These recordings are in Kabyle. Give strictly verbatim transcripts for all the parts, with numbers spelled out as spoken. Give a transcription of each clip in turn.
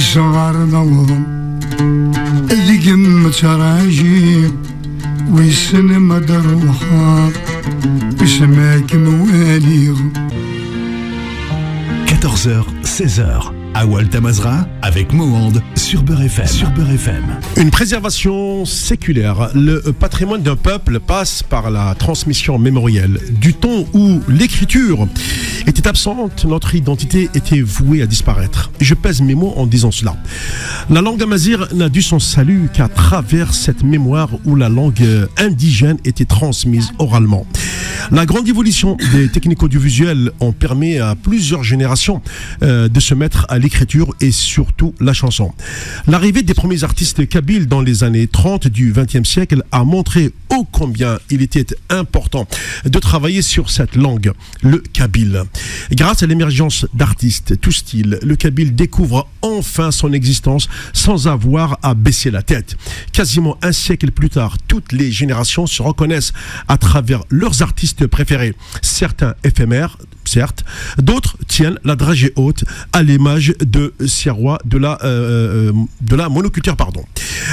Sɣar n awḍem deg-m ttraǧi, wissen ma d-ruḥeɣ, isem-ik mwaliɣ. Quatorze heures, seize heures. Awal Tamazra avec Mohand sur Beurre F M. Sur Beurre F M. Une préservation séculaire. Le patrimoine d'un peuple passe par la transmission mémorielle. Du temps où l'écriture était absente, notre identité était vouée à disparaître. Je pèse mes mots en disant cela. La langue amazigh n'a dû son salut qu'à travers cette mémoire où la langue, euh, indigène était transmise oralement. La grande évolution des techniques audiovisuelles ont permis à plusieurs générations, euh, de se mettre à l'écriture et surtout la chanson. L'arrivée des premiers artistes kabyles dans les années trente du vingtième siècle a montré ô combien il était important de travailler sur cette langue, le kabyle. Grâce à l'émergence d'artistes tout style, le kabyle découvre enfin son existence sans avoir à baisser la tête. Quasiment un siècle plus tard, toutes les générations se reconnaissent à travers leurs artistes préférés. Certains éphémères, certes, d'autres tiennent la dragée haute, à l'image de ces rois de la, euh, de la monoculture, pardon.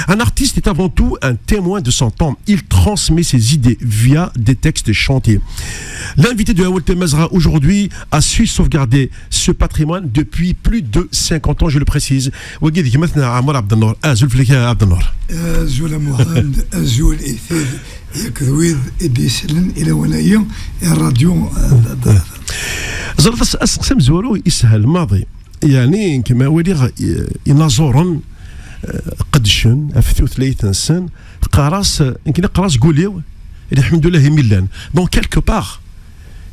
Un artiste est avant tout un témoin de son temps. Il transmet ses idées via des textes chantés. L'invité de Awal Tamazra aujourd'hui a su sauvegarder ce patrimoine depuis plus de cinquante ans, je le précise. Wagi d gma-tneɣ Ɛmer Ɛebdennur. Azul fell-ak a Ɛebdennur. Azul a Muḥend, azul i tid, akked wid i d-isellen i lawan-agi i ṛṛadyu, eh, d-, d-, Ẓret, as-, aseqsi amezwaru yeshel maḍi. Yeɛni, nekk ma waliɣ, eh, inaẓuren, eh, qeddcen ɣef tutlayt-nsen, qqar-as, eh, nekk qqar-as deg wul-iw, lḥemdulilah imi llan. Donc, quelque part,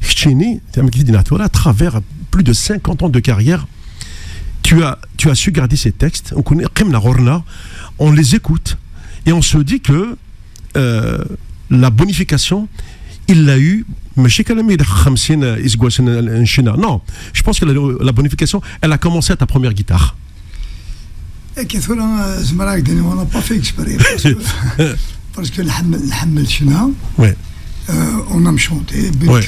keččini, am k-id-nniɣ tura, à travers plus de cinquante ans de carrière, tu as, tu as su garder ces textes, on connaît, qqimen ɣur-neɣ, on les écoute, et on se dit que, euh, la bonification, il l'a eu, mačči kan mi yella xemsin iseggasen n ccna. Non, je pense que la, la bonification, elle a commencé à ta première guitare. Akka tura, euh, zemreɣ ad ak-d-iniɣ, on n'a pas fait exprès, parce que, parce que nḥemmel, nḥemmel ccna. Oui. Euh, on aime chanter, ouais.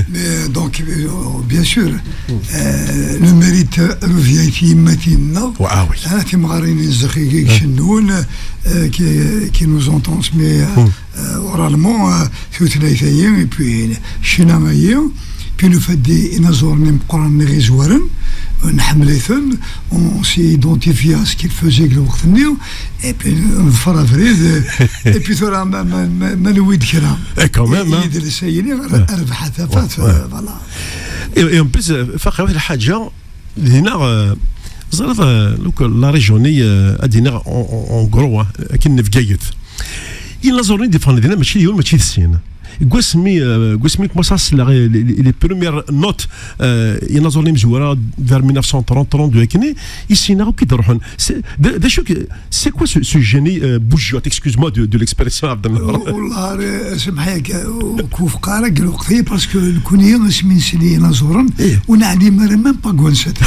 Mais, donc, euh, bien sûr, euh, le mérite revient i tyemmatin-nneɣ. Ah oui. Hein, timɣarin-nneɣ i icennun, euh, qui, qui nous ont transmis, euh, euh, oralement, euh, tutlayt-agi, et puis ccna-agi, puis nufa-d inaẓuren imeqqranen i ɣ-izwaren, euh, nḥemmel-iten, on s'identifie à ce qu'ils faisaient deg lweqt-nni, et puis nḍfer abrid, euh, et puis tura ma, ma, ma, ma newwi-d kra. Eh, quand même, hein. Idles-agi, rbeḥ a tafat, euh, voilà. Et, et en plus, euh, faqeɣ lḥaǧa, dinna, euh, ẓriɣ, euh, donc, la région-nni, euh, ad d-iniɣ en, en, en gros, hein, akken n Bgayet. Inaẓuren i d-iffɣen dinna mačči d yiwen, mačči d sin. Deg wasmi, euh, deg wasmi commence à les, les, les premières notes, euh, inaẓuren imezwura vers mille neuf cent trente, trente-deux, akken i, i sin-a akk i d-ruḥen. C'est, d, d acu que, c'est quoi ce, ce génie, euh, bougeotte, excuse-moi de, de l'expression, Abdel Nour. Wallah, euh, semḥ-ak, euh, ur k-wufqeɣ ara deg lweqt-agi, parce que nekni asmi nsell i inaẓuren, ur neɛlim ara même pas n wansa-t.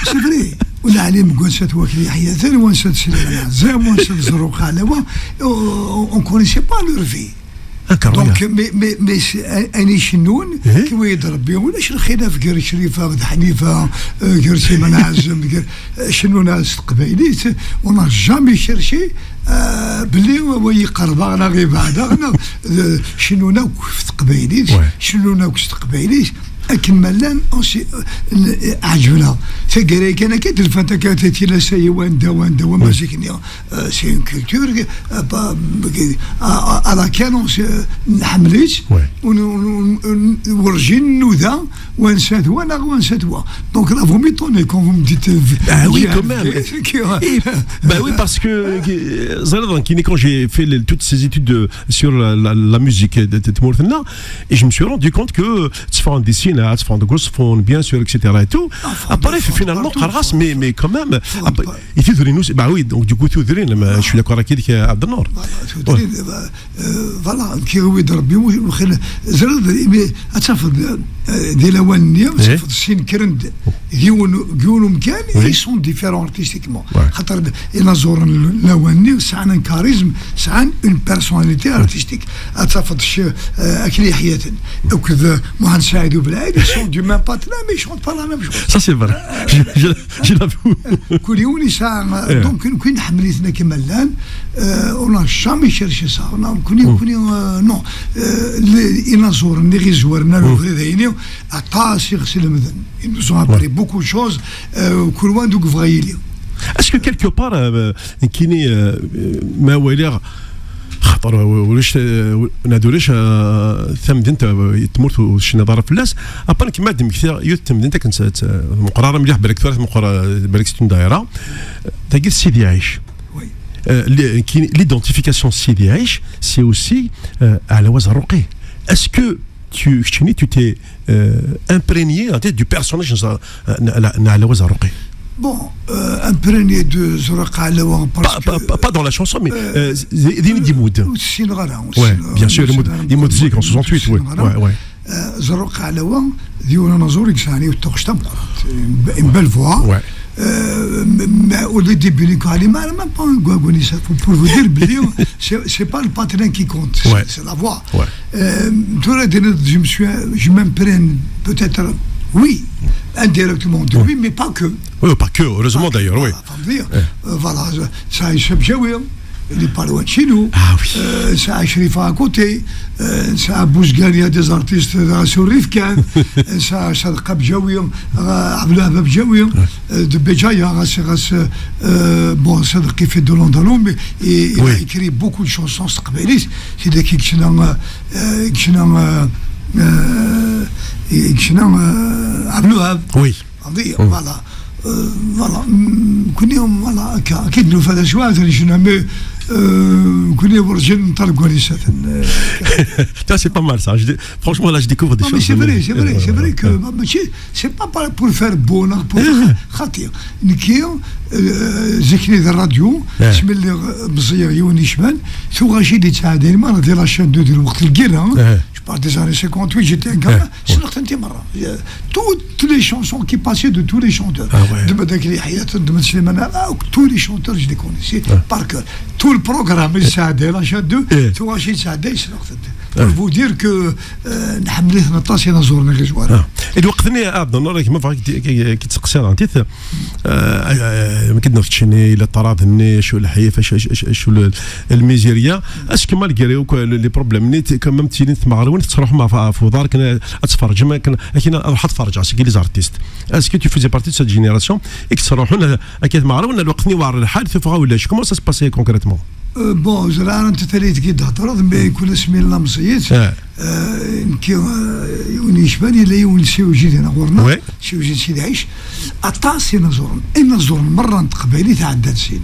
C'est vrai, ur neɛlim n wansa-t Wakli Yeḥyaten, wansa-t Sliman Ɛzam, wansa-t Zerruqa Ɛlawa, on, on connaissait pas leur vie. Donc, mais, mais, mais c'est un, un échinoun qui, oui, de Rabbi, ولا شي خلاف غير شريفة، غير حنيفة، آه، غير سيما نعزم، غير، آه، شنو ناس تقبايليت، on n'a jamais cherché, آه، بلي هو يقرب أنا غير بعد، أنا، آه، شنو ناك في تقبايليت، شنو ناك في تقبايليت، أكن ملان، عجبنا. تقري كان كي تلفان تكاتي تيلا سيوان دوان دوان مزيكني. Euh, c'est une culture, euh, pas, euh, à, à, à laquelle on se, euh, نحملت, ون-, ون-, ون-, ورجين نوذا, وانسات وانا, وانسات وا. Donc là, vous m'étonnez quand vous me dites, euh, Ah oui, quand même. Bah oui, parce que, euh, ẓriɣ, donc, quand j'ai fait les, toutes ces études de, sur la, la, la musique de, de, de Mourthenna, et je me suis rendu compte que, euh, tteffɣen di Sina, tteffɣen deg Uẓeffun, bien sûr, et cetera et tout. Après, finalement, qqareɣ-as, mais, mais quand même, après, i tudrin, bah oui, donc du coup, tudrin, mais je suis d'accord avec Abdel Nour. Voilà, tudrin, euh, voilà, kiwi d Rebbi, ẓriɣ, imi ad tafeḍ, euh, di lawan-nni, ad tafeḍ sin kkren-d yiwen, yiwen umkan, ils sont différents artistiquement. Xaṭer inaẓuren n lawan-nni sɛan un charisme, sɛan une personnalité artistique. Ad tafeḍ, euh, Akli Yeḥyaten, akked, euh, Muḥend Saɛid Ubelɛid, Ils sont du même patron, mais ils chantent pas la même chose. Ça, c'est vrai. Je, je, je l'avoue. كل يوم يسعى. Donc, كنا كنا حملتنا كما الآن. Euh, on n'a jamais cherché ça. On a كنا كنا euh, non. Euh, les dinosaures, les réseaux, on a le vrai d'ailleurs. Atas, c'est le même. Ils nous ont appris beaucoup de choses. Euh, كل واحد يبغى يلي. Est-ce que quelque part, euh, كيني, euh, ما ولي خاطر وليش نادوليش تمدنت تمرت وشنا ضرب في الناس. ابان كما دم كثير يوت تمدنت كنت مقراره مليح بالك ثلاث مقرا بالك ستون دايره. تاكي سيدي عيش. L'identification سيدي عيش, c'est aussi à la وزع الرقي. Est-ce que tu, tu t'es euh, imprégné en tête du personnage نعلوز الرقي. Bon, euh, imprégné de Zoroq Alawa parce pas, que... Pas, pas dans la chanson, mais euh, euh, des mots. Ouais, bien sûr, les mots, les mots de Zik en soixante-huit, ouais, ouais, ouais. Zoroq Alawa, d yiwen anaẓur i yesɛan yiwet taɣect tameqqrant, une belle voix. Ouais. Euh, mais au début, il y a même pas un gouagouanisseur pour, pour vous dire, c'est pas le patron qui compte, c'est la voix. Ouais. Euh, je me suis, je m'imprègne peut-être, oui, indirectement de lui, mais pas que. Oui, pas que, heureusement d'ailleurs, oui. Voilà, ça, il n'est pas loin de chez nous. Ah oui. Euh, ça, Sherifa à côté. Euh, ça, Bouzgani, il y a des artistes dans la Sourif Khan. Ça, ça, Kabjawi, Abdullah Babjawi, de Béjaïa, bon, ça, qui fait de l'andalou, mais il a écrit beaucoup de chansons, c'est des qui sont, euh, qui sont, euh, euh, qui sont, euh, Abdullah. Oui. Voilà. Euh, voilà. كنا voilà, كي نلوف هذا شوية, mais كنا ورجل نطلق وليسات. Ça, c'est pas mal, ça. Franchement, là, je découvre des choses. C'est vrai, c'est vrai, c'est vrai que c'est pas pour faire beau, non, pour خاطي. نكي زكني ذا الراديو, سمي لي مزير يوني شمال, ثو غاشي دي تساعدين, ما راه دي la chaîne deux ديال وقت الكيرة. Je parle des années cinquante-huit, j'étais un gamin. سنقت انت مرة. Toutes les chansons qui passaient de tous les chanteurs. De Madakli Hayat, de Slimane, tous les chanteurs, je les connaissais par cœur. Tout le programme, il s'est la chaîne deux, tout le monde s'est. Pour vous dire que نحمليث نطاس ينظر نغيزوار. الوقت ني عبد النور, ما بغيت كي تسقسي عن تيث. ما كدنا في تشيني لا طراد ني شو الحيف شو الميزيريا. Est-ce que malgré les problèmes ني كم تيني تمغرون تروح مع في دار كنا اتفرج ما كنا كنا اروح اتفرج على سكي les artistes. Est-ce que tu faisais partie de cette génération et que تروحون اكيد مغرون الوقت ني وار الحال تفغا ولا شو comment ça se passait concrètement? Bon, زرعنا انت تريد كي تهضر mais كل سمين لا مصيت. نكي يوني شمال الا يوني سي وجيد هنا غورنا. سي وجيد سيدي عيش. اطاس ينظرون ينظرون مره تقبايلي تعدى سين.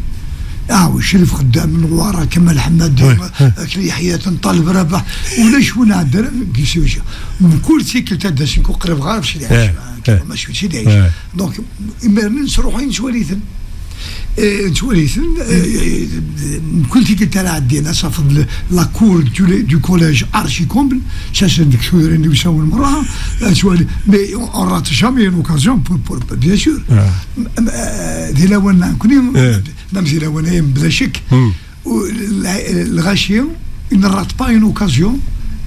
اه شريف خدام من ورا كمال حماد. اكلي حياه نطالب رابح. ولا شو نعدل كي سي وجيد من كل سيكل تاع داسيكو قريب غير سيدي عيش. كيما ما شفت سيدي عيش. Donc, mais nous serons une soirée. Nettwali-ten, eh, eh, mkul tikkelt ara ɛeddin, ad tafeḍ le, la cour du, du collège archi comble, ttasen-d deg tudrin d iwsawen merra, nettwali, mais on, on rate jamais une occasion pour, pour, bien sûr. M-, m-, eh, di lawan-a nekkni, même di lawan-a, bla ccek, u-, l-, lɣaci i ne rate pas une occasion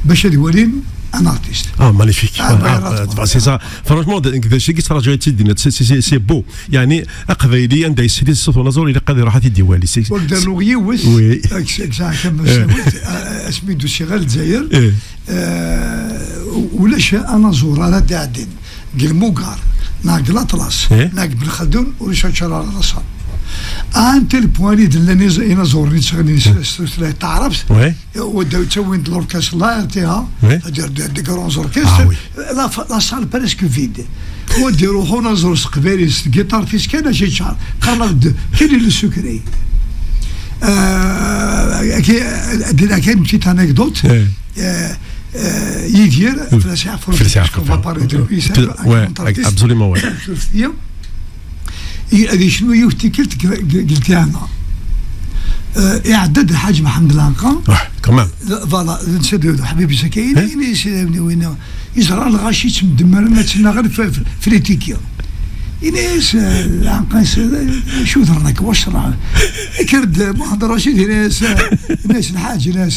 bac ad walin un artiste. Ah, magnifique. Ah, c'est ça. Franchement, d acu i yettṛaǧu ad tt-id-tiniḍ, c'est, c'est, c'est beau. يعني aqbayli anda yesli ṣṣut unaẓur ilaq ad iruḥ ad t-id-iwali. Waqt d-nuɣ yiwet. Oui. Asmi d-usiɣ ar Lezzayer, ulac anaẓur ara d-iɛeddin deg lmugar neɣ deg laṭlas neɣ deg Ben Xaldun ur icaččar ara laṣal. À un tel point i d-llan inaẓuren yettɣennin s tutlayt taɛrabt. Wadda ttawin-d l'orchestre, la R T A, c'est-à-dire des, des grands orchestres, la, la salle presque vide. Wadda iruḥ unaẓur s teqbaylit, s tgiṭart-is kan, acu yeččar. Qqaren-aɣ-d, quel est le secret? Euh, ad d-iniɣ kan une petite anecdote. Euh, euh, Yidir, Flassi Ɛefur, parce qu'on va parler de lui, c'est un grand artiste. Absolument, ouais. Ad yecnu yiwet tikkelt deg ltiɛna. Iɛedda-d Lḥaǧ Mḥemmed Lanqa. Quand même. Voilà, d netta d ḥbib-is akka. Ini-as, ini-as, yeẓra lɣaci ttmdemmren, ad tenna ɣer f-, f-, fritiki. Ini-as, Lanqa, acu d rnak, wac rnak? Yekker-d Muḥend Racid, ini-as, ini-as Lḥaǧ, ini-as,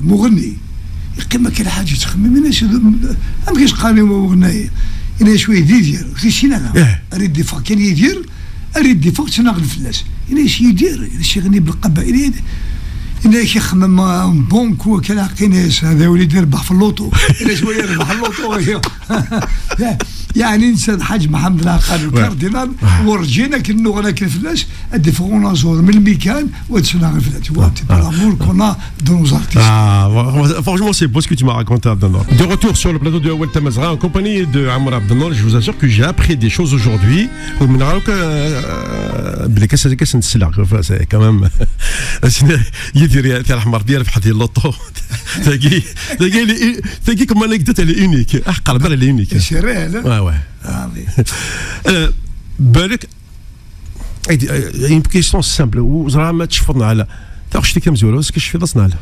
muɣenni. Yeqqim akka lḥaǧ yettxemmim, yenna-as: "Amek i s-qqaren i uɣennay?" Yenna-as: "Wa d Yidir." Ur t-yessin ara. Ih. Ara d-iffeɣ kan Yidir, ara d-iffeɣ ttnaɣen fell-as. Yenna-as: "Yidir", yenna-as: "Iɣenni belqabila." Yenna-ak: "Ixemmem, ah, n banque, wa kan aqqin-as, hada ur idir rbeḥ f lluṭu." Yenna-as: "Wa yerbeḥ lluṭu." Yeɛni netta d Lḥaǧ Mḥamed Lɛeqqal, le cardinal, werǧin akken nuɣal akken fell-as, ad d-iffeɣ unaẓur melmi kan, wa d-sneɣ fell-as. Wa, c'est pour l'amour qu'on a de nos artistes. Ah, fr-, franchement, c'est beau ce que tu m'as raconté, Abdel Nour. De retour sur le plateau de Awal Tamazra, en compagnie de Amr Abdel Nour, je vous assure que j'ai appris des choses aujourd'hui. Ou maintenant, euh, euh, بلي كاس-، كاس نسلع، c'est quand même. Yidir, يا رحمة ربي، ربح هذه اللوطو. تاكي، تاكي، تاكي comme anecdote, elle est unique. Ah, قرب، elle est unique. C'est réel, hein ? Ouais, ouais. Ah, oui. Euh, بالك، une question simple, وزرا ما تشفضنا على. تاخذ شتي كم زورو، est-ce que شفيض اصنع على؟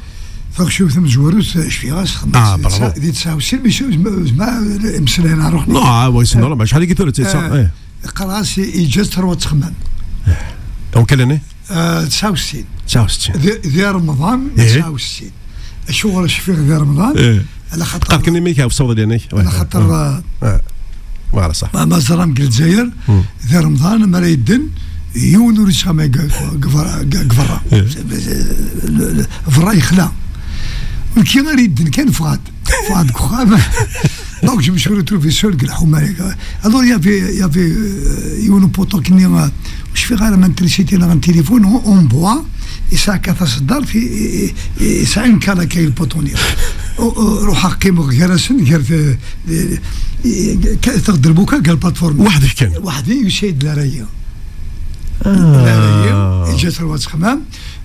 Taɣect tamezwarut, cfiɣ-as xedmeɣ-tt Ah, di bravo. Tesɛa-, di tesɛa u sittin, mais je, je, je, je, imeslayen ar ruḥ. Non, ah, ouais, c'est normal. شحال كي ثورة؟ Eh, qqareɣ-as i, i Ǧas terwa ttxemmam. En quelle année? Ah, tesɛa u sittin. Tesɛa u sittin. Di, di Remḍan, Eh. tesɛa u sittin. Acuɣer cfiɣ di Remḍan? Eh. Ala xaṭer Qal kan imek ɣef ṣṣawḍ lyanek. Ala xaṭer, ah, ah. Voilà, صح. Ma, ma ẓran deg Lezzayer, Hmm. di Remḍan, mi ara yedden, yiwen ur yettɣama deg, deg berra, deg berra. Eh. Le, le, berra yexla. Nekki ara yedden kan, ffɣeɣ-d. Ffɣeɣ-d deg uxxam. Donc, je me suis retrouvé seul deg lḥuma. Alors, il y avait, il y avait, euh, yiwen upuṭu-nni, euh, ur cfiɣ ara ma n trisiti neɣ n téléphone, en, en bois, yesɛa akka taṣeddart, i, i, i, yesɛa une cale akka i lpuṭu-nni. O, o, ruḥeɣ qqimeɣ gar-asen, gar te-, i, i, ka-, taɣ-, derbuka, gar la plateforme. Weḥd-k kan? Weḥd-i, yusa-yi-d larayi. Ah. Larayi, yeǧǧa tarwa ttxemmam.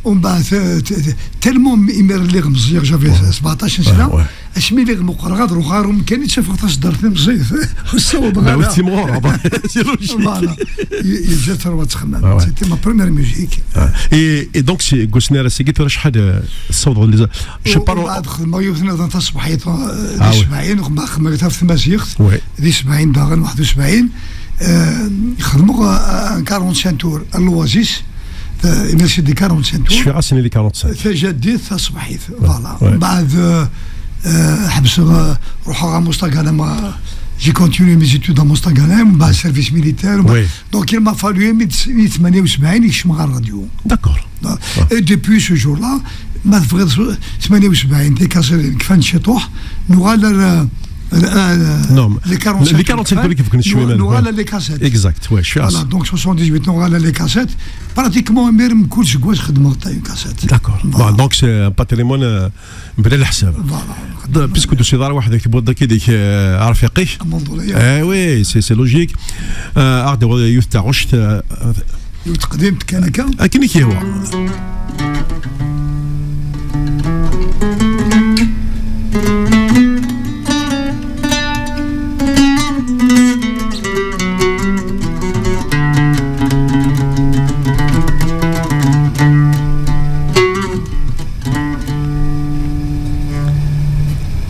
Umbeɛd, t-, t-, t-, tellement imir lliɣ meẓẓiyeɣ, j'avais Ouais. sbeɛṭac n sna. Ouais, ouais. Asmi lliɣ meqqreɣ, ad ruḥeɣ ɣer umkan i ttafeɣ taṣeddart timẓiyt. Ur ssawḍeɣ Bah ara. Oui, c'est mort, ah bah, c'est logique. Voilà. Y-, yeǧǧa tarwa ttxemmam. Ah ouais. C'était ma première musique. Ah. Et, et donc, c'est, Gosnera, c'est guitare, je sais pas, euh, صوت غليظة. Je sais pas, Umbeɛd xedmeɣ yiwet nniḍen taṣebḥit, euh, Ah di ouais. sebɛin, xedmeɣ, xedmeɣ ɣef tmaziɣt. Ouais. Di sebɛin daɣen, waḥed u sebɛin. Euh, xedmeɣ, euh, un quarante-cinq tours, à l'Oasis. Euh, imir c'est des quarante-cinq tours. Je fais raciner les quarante-cinq. Tajaddit taṣebḥit. Voilà. Ouais. Umbeɛd, euh, euh, ḥebseɣ, euh, ruḥeɣ ɣer Mostaganem, euh, j'ai continué mes études à Mostaganem, umbeɛd service militaire, umbeɛd Oui. Donc, il m'a fallu mi d-, mi d tmanya u sebɛin i kecmeɣ ɣer rradyu. D'accord. Et depuis ce jour-là, ma tebɣiḍ s-, tmanya u sebɛin, tikersiḍin kfan ciṭuḥ, nuɣal ar, ar, ar, Non, les quarante-cinq les quarante-cinq tours, tours kifkif kfan, nu-, ouais. Nuɣal ar les cassettes. Exact, ouais, je suis à Voilà, ça. Donc soixante-dix-huit, nuɣal ar les cassettes. Pratiquement, imir mkul seggas xedmeɣ ta une cassette. D'accord. Voilà. Bon, donc c'est un patrimoine, euh, Bla leḥsab. Voilà. D-, puisque ur tusiḍ ara weḥd-k, tewwiḍ-d akid-ik, eh, arfiq-ik. Amendolaya. Eh oui, c'est, c'est logique. Eh, aɣ-d-awiḍ yiwet taɣect, eh, Yiwet teqdimt kan akka. Akken i k-yehwa.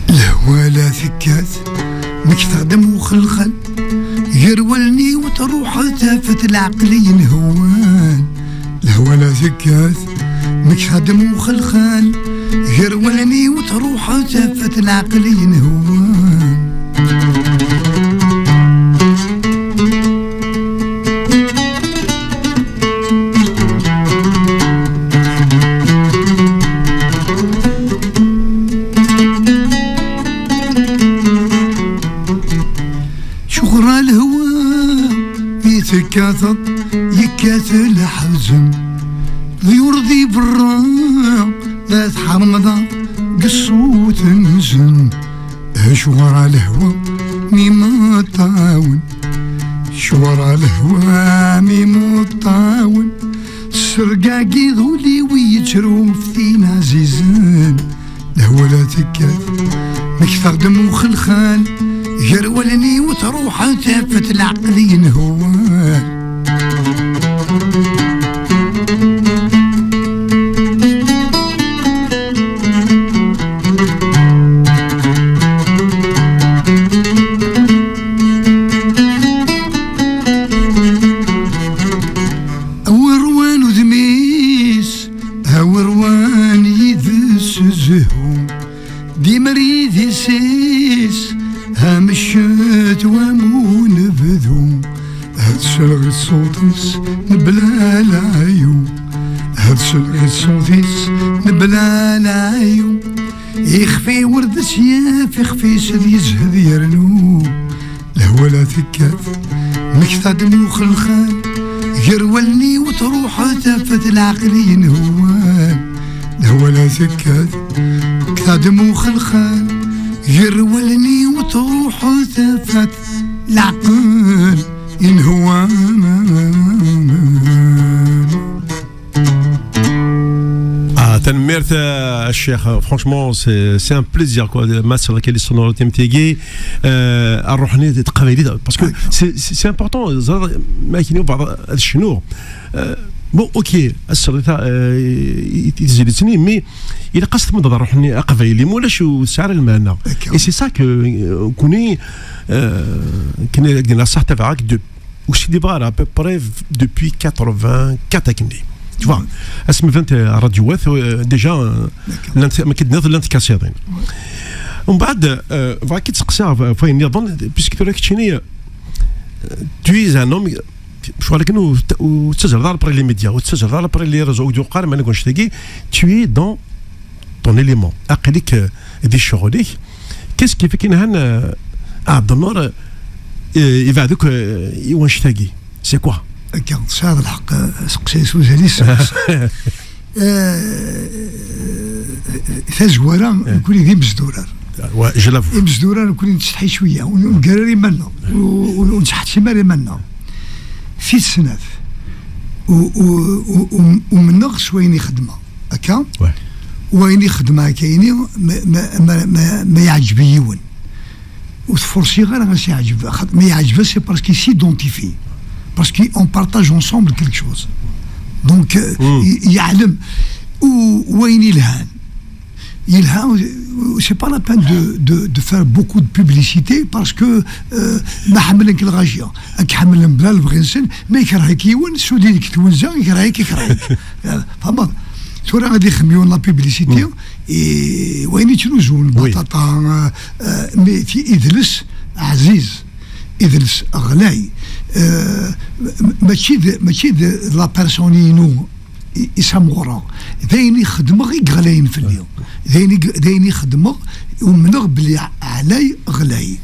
Lehwa la tekkat, mek teɣdem uxelxal, gar wallen-iw truḥ tafat, leɛqel yenhwan. Lehwa la tekkat, mek teɣdem uxelxal, gar wallen-iw truḥ tafat, leɛqel yenhwan. Cuɣer a lehwa mi tekkateḍ, yekkat leḥzen, ḍyur di berra la tḥermḍeḍ deg ṣṣut nzen. Acuɣer a lehwa mi meṭṭawen? Acuɣer a lehwa mi meṭṭawen? Ssergagiḍ ul-iw yettru f tin ɛzizen. Lehwa la tekkat, mek teɣdem uxelxal, gar wallen-iw truḥ tafat, leɛqel yenhwan. Awer wan udem-is, awer wan yid-s zzhu, d imri Ṣṣut-is mebla layu, ad selket ṣṣut-is mebla layu. Ixfi ur d-syaf, ixf-is ad yezhed yernu. Lehwa la tekkat, mekta-d muxelxal, gar wallen-iw truḥ tafat, leɛqel yenhwan. Lehwa la tekkat, mekta-d muxelxal, gar wallen-iw truḥ tafat, leɛqel yenhwan. Ah, tanemmirt, euh, Cheikh. Franchement, c'est, c'est un plaisir, quoi. Ma c'est la qualité sonore M T G, euh, à Rohani, d'être travaillé, parce que c'est, c'est, c'est important. Ça, ma qui nous va, euh, bon, ok, ass-a, euh, i- i- tizlit-nni, mais il a qasd mudad Rohani aqbayli, ma ulac ur tesɛi ara lmeɛna. D'accord. Et c'est ça que, euh, كوني, euh, كنا قلنا صح تبعك de aussi départ à peu près depuis quatre-vingt-quatre akken. Tu vois, asmi bdant rradioat, euh, déjà, euh, llant, ma k-d-nniḍ, llant kasiḍin. ومن بعد, euh, بغيت كي تسقسى ف-, فين يظن, puisque tura keččini, euh, tu es un homme, شغل كأنه ت-, وتزهر ضال بري لي ميديا, وتزهر ضال بري لي ريزو, وديو قال ما نقولش تاكي, tu es dans ton élément. أقلك, euh, دي الشغل. Qu'est-ce qui fait كاين هنا, euh, عبد النور, euh, يبعدك, euh, يوانش تاكي. C'est quoi? Akka, tesɛiḍ lḥeqq, seqsi s uzal-is. Eh, tazwara, nekkni d imezdurar. Je l'avoue. Imezdurar, nekkni nettsetḥi cwiya, ur neggar ara iman-nneɣ, ur nettḥettim ara iman-nneɣ. Tis snat, u- u- u- u- umneɣ s wayen i xedmeɣ, akka? Wayen i xedmeɣ akka-ini, ma- ma- ma- ma- ma yeɛǧeb i yiwen. Ur t-forsiɣ ara ad s-yeɛǧeb, xaṭ-, ma yeɛǧeb-as, c'est parce qu'il s'identifie. Parce qu'on partage ensemble quelque chose. Donc, euh, y- yeɛlem. U wayen ilhan. Yelha, c'est pas la peine de, de, de faire beaucoup de publicité parce que, euh, ma ḥemmlen-k lɣaci, ad k-ḥemmlen bla lebɣi-nsen, ma yekreh-ik yiwen, sudi deg twenza, yekreh-ik, yekreh-ik. Tfehmeḍ? Tura ad ixem yiwen la publicité, et wayen yettnuzun, baṭaṭa, euh, euh, mais ti-, idles ɛziz, idles ɣlay, euh, m-, mačči d, mačči d la personne-inu i, i s-amɣureɣ. D ayen i xedmeɣ i yeɣlayen fell-i. D ayen i, d ayen i xedmeɣ, umneɣ belli ɛlay ɣlay.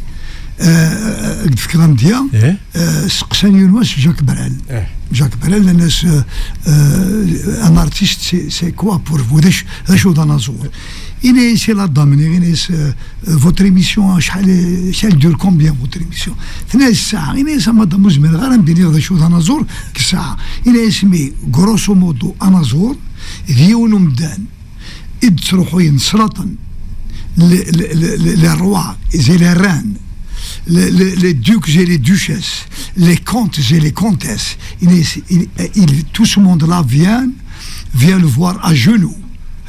Euh, deg tefka amedya, euh, seqsan yiwen wass Jacques Brel. Jacques Brel, nnan-as, euh, euh, un artiste, c'est, c'est quoi pour vous? D acu, d acu d anaẓur? Yenna-as, il a damné, yenna-as, euh, votre émission, acḥal, ça dure combien votre émission? Tenna-as ssaɛa. Yenna-as, a madame, ur zmireɣ ara ad m-d-iniɣ d acu d anaẓur deg ssaɛa. Yenna-as, mais grosso modo, anaẓur d yiwen umdan i d-ttruḥuyen slaṭen, les, les, les, les, les rois et les reines, les, les, les ducs et les duchesses, les comtes et les comtesses. Yenna-as, il, il, tout ce monde-là vient, vient le voir à genoux.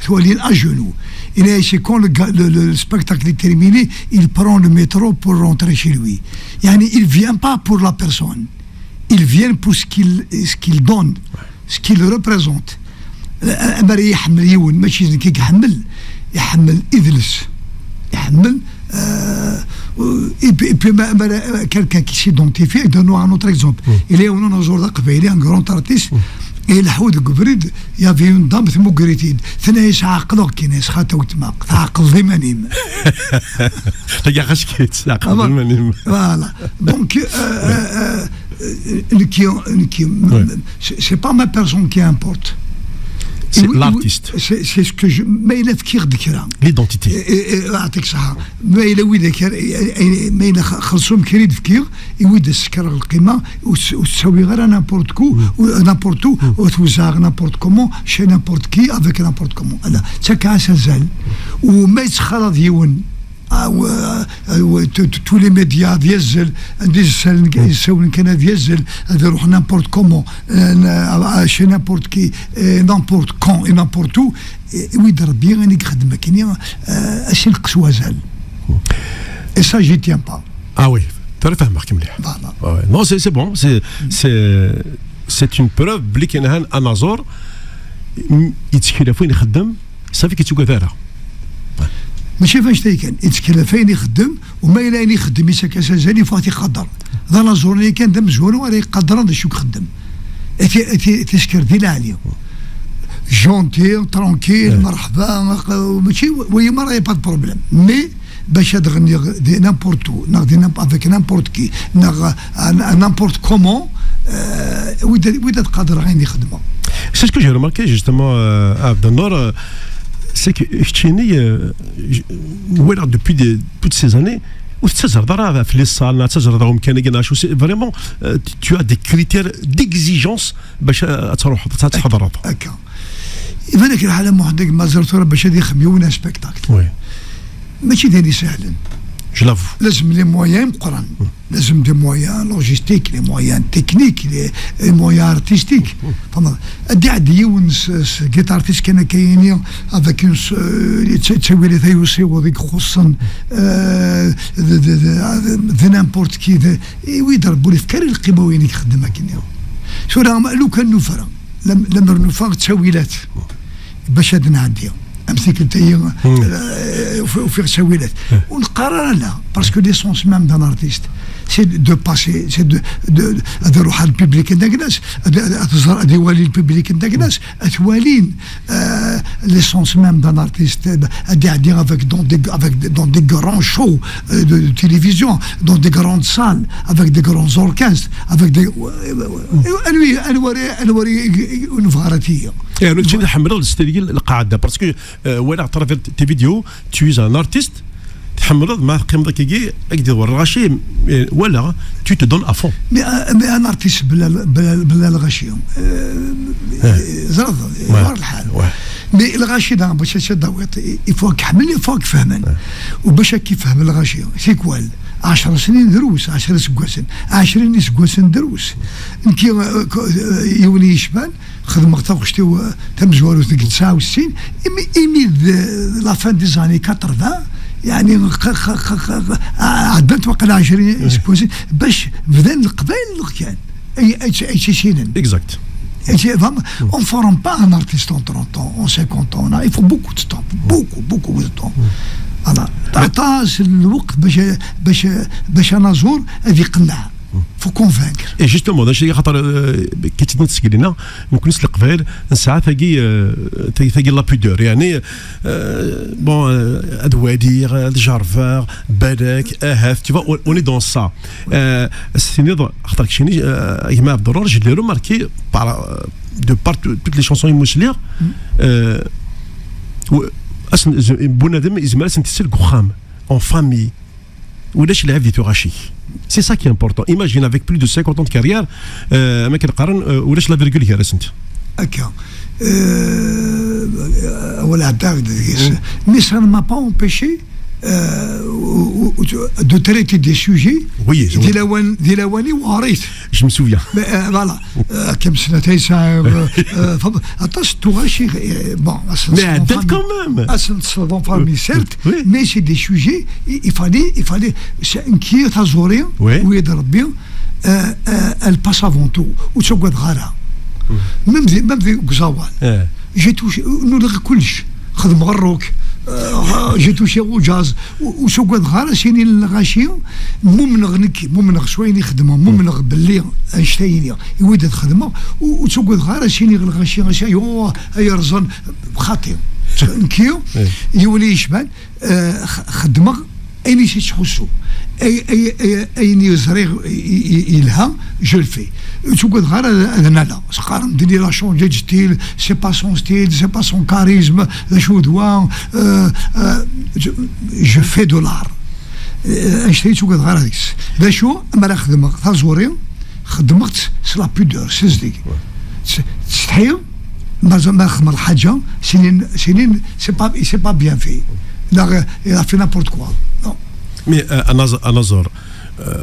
Twalin à genoux. Et là, c'est quand le, gars- le, le spectacle est terminé, il prend le métro pour rentrer chez lui. Yani, il vient pas pour la personne. Il vient pour ce qu'il, ce qu'il donne, ce qu'il représente. Amar iḥemmel yiwen, mačči d nekk i iḥemmel, iḥemmel idles, iḥemmel, euh, et puis, et puis ma- ma- quelqu'un qui s'identifie, donne-nous un autre exemple. Il est un jour d aqbayli, un grand artiste, et il a deg ubrid, il y avait une dame, tmugger-it-id. Tenna-yas, ɛaqleɣ-k, yenna-yas, xaṭi weltma, tɛaqleḍ iman-im. Tagi xas-k, tɛaqleḍ iman-im. Voilà. Donc, euh, euh, euh, nekki, nekki, c'est c'est pas ma personne qui importe. C'est l'artiste. C'est c'est ce que je. Ma yella fkiɣ-d kra. L'identité. Et- et- et- يعطيك الصحة. Ma yella widak ara- ma yella xersum kra i d-fkiɣ, i wid as-sekreɣ lqima, ur s- ur ttawiɣ ara n'importe quoi, n'importe où, ur t-wezɛeɣ n'importe comment, chez n'importe qui, avec n'importe comment. Ala, ttakkaɣ-as azal. U ma yettxalaḍ yiwen, ah, w- ah, w- t- t- tous les médias ad yazzel, anda yessawlen kan ad yazzel, ad iruḥ n'importe comment, euh, n- ah, chez n'importe qui, et n'importe quand, et n'importe où, et wid Rebbi i ixeddem akken, euh, ad s-ineqqes wazal. Et ça, j'y tiens pas. Ah oui, tura fehmeɣ-k mliḥ. Voilà. Ah ouais. Non, c'est c'est bon, c'est c'est c'est une preuve belli kan han anaẓur, m- yettkel ɣef wayen ixeddem, ça fait que tu gagnes. Mačči ɣef annect-a kan, yettkellef ayen ixeddem, u ma yella ayen ixeddem yettak-as azal, ifeɣ-t iqader. D anaẓur-nni kan d amezwaru ara iqadren d acu i ixeddem. Ad t-, ad t-, ad t-isker di leɛli. Gentil, tranquille, merḥba, aq-, mačči, wagi merra, y a pas de problème. Mais, bac ad ɣenniɣ di n'importe où, neɣ di n'im-, avec n'importe qui, neɣ à, à n'importe comment, euh, wid ad, wid ad qadreɣ ayen i xedmeɣ. C'est ce que j'ai remarqué, justement, euh, à Abdel Nour, euh, c'est que keččini, euh, j-, walaɣ depuis des, toutes ces années, ur tettazzreḍ ara ɣef les salles, ur tettazzreḍ ɣer umkan-agi, neɣ acu, c'est vraiment, euh, tu, tu as des critères d'exigence bac, euh, ad truḥeḍ, ad tḥeḍreḍ. Akka. Iban-ak lḥal a Muḥend, deg ma ẓer tura bac ad ixem yiwen un spectacle. Oui. Mačči d ayen isehlen. Je l'avoue. Lazem les moyens meqqren. Lazem des moyens logistiques, les moyens techniques, les, les moyens artistiques. Fehmeḍ? Ad d-iɛeddi yiwen s, s guitariste kan akka yini, avec une s-, euh, tt-, ttawilat ay usiweḍ i ixuṣṣen, euh, de, de, de, de n'importe qui, de, i wid Rebbi ur ifka ara lqima i wayen i ixeddem akken. Tura, lukan nufra, lem-, lemmer nufa ttawilat, bac ad nɛeddi. Am tikkelt-agi, euh, ufi-, ufiɣ ttawilat. Ur neqqar ara la, parce que l'essence même d'un artiste, c'est de passer, c'est de, de, ad iruḥ ar le public n Agnas, ad, ad, ad tẓer, ad iwali le public n Agnas, ad t-walin, euh, l'essence même d'un artiste, euh, ad iɛeddi avec, dans des, avec, dans des grands shows, euh, de, de télévision, dans des grandes salles, avec des grands orchestres, avec des, euh, euh, euh, anwi, anwa ara, anwa ara i, i, i, ur nebɣa ara tigi. Eh, mačči tḥemmleḍ s tagi lqaɛda, parce que, euh, walaɣ à travers tes vidéos, tu es un artiste, tḥemmleḍ ma teqqimeḍ akkagi, ak-d-iḍwer lɣaci, eh, walaɣ, tu te donnes à fond. Mais, euh, mais un artiste bla, bla, bla lɣaci, euh, ẓreḍ, iḍwer lḥal. Mais lɣaci da, bac ad tawiḍ, il faut ad k-ḥemmlen, il faut ad k-fehmen. U bac ad k-ifhem lɣaci, tikwal, ɛecra snin drus, ɛecra iseggasen, ɛecrin iseggasen drus. Nekki, euh, k-, euh, yiwen i yecban, xedmeɣ taɣect-iw, eh, tamezwarut deg tesɛa u settin, imi, imi d, eh, la fin des années quatre-vingts, yeɛni, q-, q-, q-, q-, ɛeddant waqila ɛecrin iseggasen, bac bdan Leqbayel kan ay, ay, ay tt-issinen. Exact. Et tu vois, on forme pas un artiste en trente ans, en cinquante ans. Là, il faut beaucoup de temps, beaucoup, beaucoup de temps. Voilà. Aṭas n lweqt bac, bac, bac anaẓur ad iqenneɛ. Faut convaincre. Et justement, d acu i xaṭer, euh, kif tt-id-nessegli-nneɣ, nekkni s Leqbayel, nesɛa tagi, euh, tagi, tagi la pudeur. Yeɛni, euh, bon, euh, ad waliɣ, ad jerbeɣ, balak, ahat, tu vois, on, on est dans ça. Euh, s-tiniḍ, xaṭer keččini, euh, a gma Abderror, je l'ai remarqué par, euh, de par tout-, toutes les chansons i mu sliɣ, euh, w-, asen-, z-, bunadem izmer ad sen-tessel deg uxxam, en famille. Ulac lɛib di tuɣac-ik. C'est ça qui est important. Imagine, avec plus de cinquante ans de carrière, euh, ma kan qqaren, euh, ulac la virgule gar-asent. Akka. Euh, awal ɛeddaɣ-d deg-s. Mais ça ne m'a pas empêché, euh, ou, ou, de traiter des sujets, oui, di lawan, di lawan-iw ɣer-it. Je me souviens. Mais, euh, voilà. Euh, akken snat ay sɛiɣ, euh, euh, fad-, aṭas n tuɣac i, euh, bon, asen-, mais ɛeddan quand même. Asen-, s-, en famille, certes, oui, mais c'est des sujets, il, il fallait, il fallait, c'est une qui est à Zori, oui, oui, de Rabbi, euh, euh, elle passe avant tout. Ou tu regardes rara. Même des, même des Gzawan. J'ai touché, nous le kulch. Xedmeɣ rock, euh, j'ai touché au jazz, u, ur ttagadeɣ ara s yini n lɣaci, mumneɣ nekki, mumneɣ s wayen i xedmeɣ, mumneɣ belli annect-a yini, i wid ad xedmeɣ, u, ur ttagadeɣ ara s yini n lɣaci, ass-a, yo, ay rẓan, xaṭi. Nekki, yiwen i yecban, euh, x-, xedmeɣ ayen i s-yettḥussu. Ay-, ay-, ay-, ayen i ẓriɣ i, i, i, yelha, je le fais. Ur ttagadeɣ ara ad, ad nala. Sqaren-d, il a changé de style, c'est pas son style, c'est pas son charisme, d acu d wa, euh, euh, je, je fais de l'art. Euh, annect-a ur ttagadeɣ ara deg-s. D acu, mi ara xedmeɣ taẓuri, xedmeɣ-tt s la pudeur, s tezdeg. S-, ttsetḥiɣ, ma, ma xedmeɣ lḥaǧa, sinin, sinin, c'est pas, c'est pas bien fait. Neɣ, il a fait n'importe quoi. Non. Mais, euh, anaẓ-, anaẓur, euh,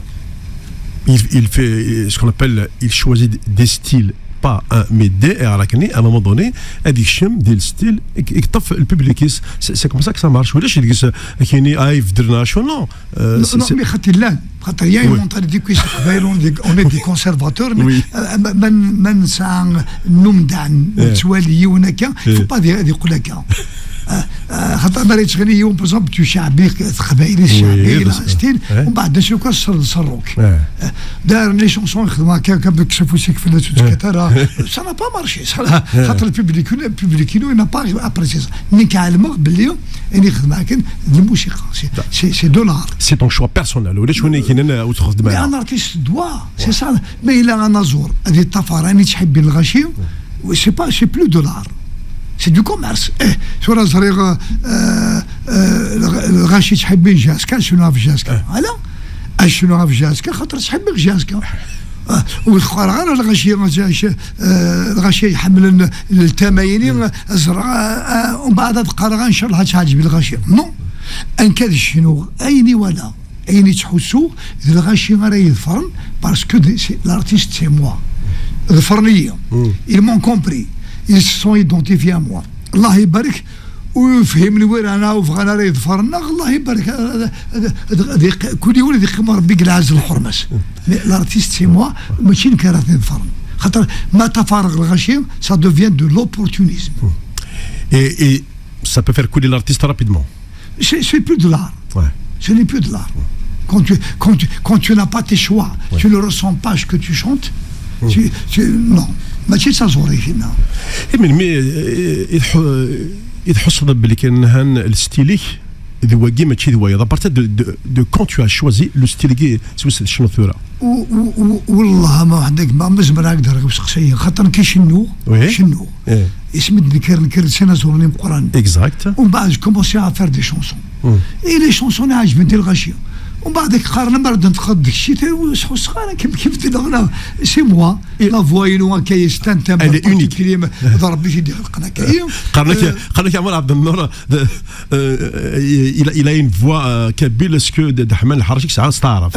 il, il fait, euh, ce qu'on appelle, il choisit des styles, pas un, mais des, et à la clé, à un moment donné, ad yekcem di le style, i, i yeṭṭef le public-is. C'est, c'est comme ça que ça marche. Ulac deg-s, euh, kini, ah, yebdel neɣ acu, non. Euh, non, c'est, non, c'est mais xaṭi llan, xaṭi il y a une mentalité qui s'appelle, on est, on est des conservateurs, mais, euh, ma, ma, ma nesɛa nnumdan, nettwali yiwen akka, il faut pas ad yeqqel akka. Ah, xaṭer mi ara yettɣenni yiwen, par exemple, tu ceɛbi, teqbaylit ceɛbi, la style, ومن بعد d acu kan, ṣṣerruk. D'ailleurs, les chansons يخدمها كان كان بك شافوا سيك في الناس وتكترها. Ça n'a pas marché, ça. خاطر le public, le public, il n'a pas apprécié ça. Mais كعلمغ باللي يعني يخدم كان الموسيقى. C'est de l'art. C'est ton choix personnel. ولا شو هنا كاين وتخدم. Mais un artiste doit, c'est ça. Mais il a un azor. هذه الطفره اللي تحبي الغاشي. C'est pas, c'est plus de l'art. C'est du commerce. Eh, tura ẓriɣ, euh, euh, الغاشي تحبي جاسكا, شنو في جاسكا؟ Voilà. شنو في جاسكا؟ خاطر تحبي جاسكا. آه، ويقرا غير الغاشي, آه، الغاشي يحمل التمايني, زرع, آه، ومن بعد تقرا ان شاء الله تعجبي الغاشي. Non. ان كان شنو ايني ولا اين تحسو الغاشي راه يظفرن, parce que l'artiste c'est moi. ظفرني. Ils m'ont compris. Ils se sont identifiés à moi. الله يبارك. ويفهم الوير انا وفغانا راه يظفرنا, الله يبارك. كل يوم يقيم ربي قلعز الحرمس. Mais l'artiste c'est moi. ماشي نكرهني يظفرن, خاطر ما تفارغ الغاشي, ça devient de l'opportunisme. Et, et ça peut faire couler l'artiste rapidement. C'est plus de l'art. Ce n'est plus de l'art. Quand tu, quand tu, quand tu n'as pas tes choix, tu ne ressens pas ce que tu chantes, tu, tu, non. ماشي ça ظهوري فينا. Mais, mais, il حصل باللي كان نهان الستيليك ذي واقي ماشي ذي وايض. À partir de, de, de quand tu as choisi le style qui سويس شنو ثورة. والله ما عندك, ما مزمر هكذا وسقسي, خاطر كي شنو, شنو. اسمد نكر نكر سنة زورني مقران. Exact. ومن بعد كومونسي ا فير دي شونسون. اي لي شونسون عجبني الغاشيه. ومن بعد قارن مرض نتخد الشتاء وسحو صغار كيف كيف تدغنا. C'est moi. La voix ينو كاي ستان تام. Elle est unique. ضرب بيش يدي خلقنا كاي. قرنك قرنك عمر عبد النور. Il a une voix kabyle, est-ce que دحمان الحرشي ساعه استعرف.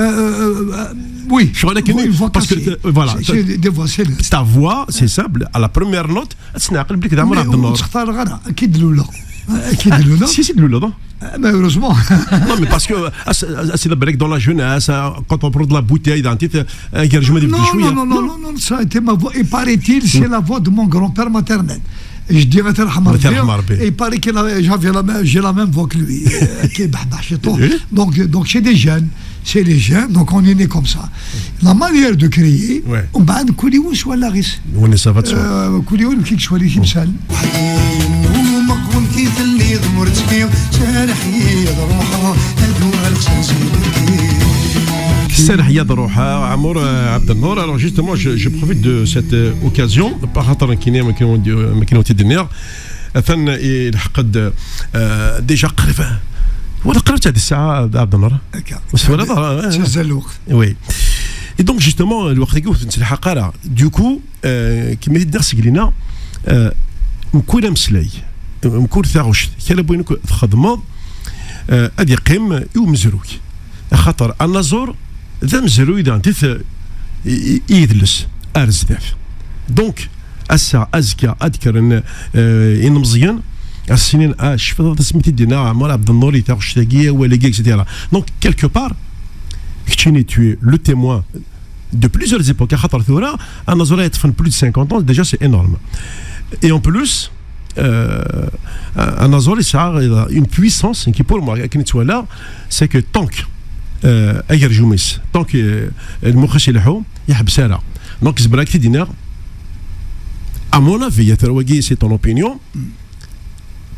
Oui. شغل كاين. Parce que voilà, des voix, c'est ta voix, c'est simple. À la première note, تسنى عقل بليك دعمر عبد النور. تختار غير اكيد الاولى. اكيد الاولى. Si, c'est de l'eau. Malheureusement. Non, mais parce que c'est la blague dans la jeunesse, quand on prend de la bouteille dans le titre, un garçon m'a dit. Non, non, non, non, non, ça a été ma voix. Et paraît-il, c'est la voix de mon grand-père maternel. Je dirais, il paraît que j'avais la, j'ai la même voix que lui. Donc, donc c'est des jeunes. C'est les jeunes, donc on est né comme ça. La manière de crier, on va couler ou soit la ris. On est ça va de soi. Couler ou qui soit les gibsal. Serh Yad Roha, Amour Abdelnour. Alors justement, je, je profite de cette euh, occasion, par rapport à Kiné, Makino Tidiner, Athan et Déjà, Krivin. Voilà, Krivin, c'est ça, Abdelnour. Oui. Et donc, justement, le Wakhrigou, c'est le Hakara. Du coup, كما يدير سقلينا مكون مسلي مكون ثاغوش كان بوينك تخدمض ادي قيم يوم زروك خاطر انا زور ذا مزروي ذا انت يدلس ارزداف. Donc, ass-a, azekka, ad kkren inmezziyen, as-inin, ah, cfiḍ ad asmi t-id-yenna Ɛmer Ɛebdennur i taɣect-agi, awal-agi, et cetera. Donc, quelque part, keččini, tu es le témoin de plusieurs époques, axaṭer tura, anaẓur-a yeṭṭfen plus de cinquante ans, déjà, c'est énorme. Et en plus, euh, anaẓur yesɛa une puissance qui, pour moi, akken i ttwaliɣ, c'est que tant que agerjum-is, tant que lmux-is ileḥḥu, yeḥbes ara. Donc, zemreɣ ad k-t-id-iniɣ, à mon avis, a tarwa-agi, c'est ton opinion,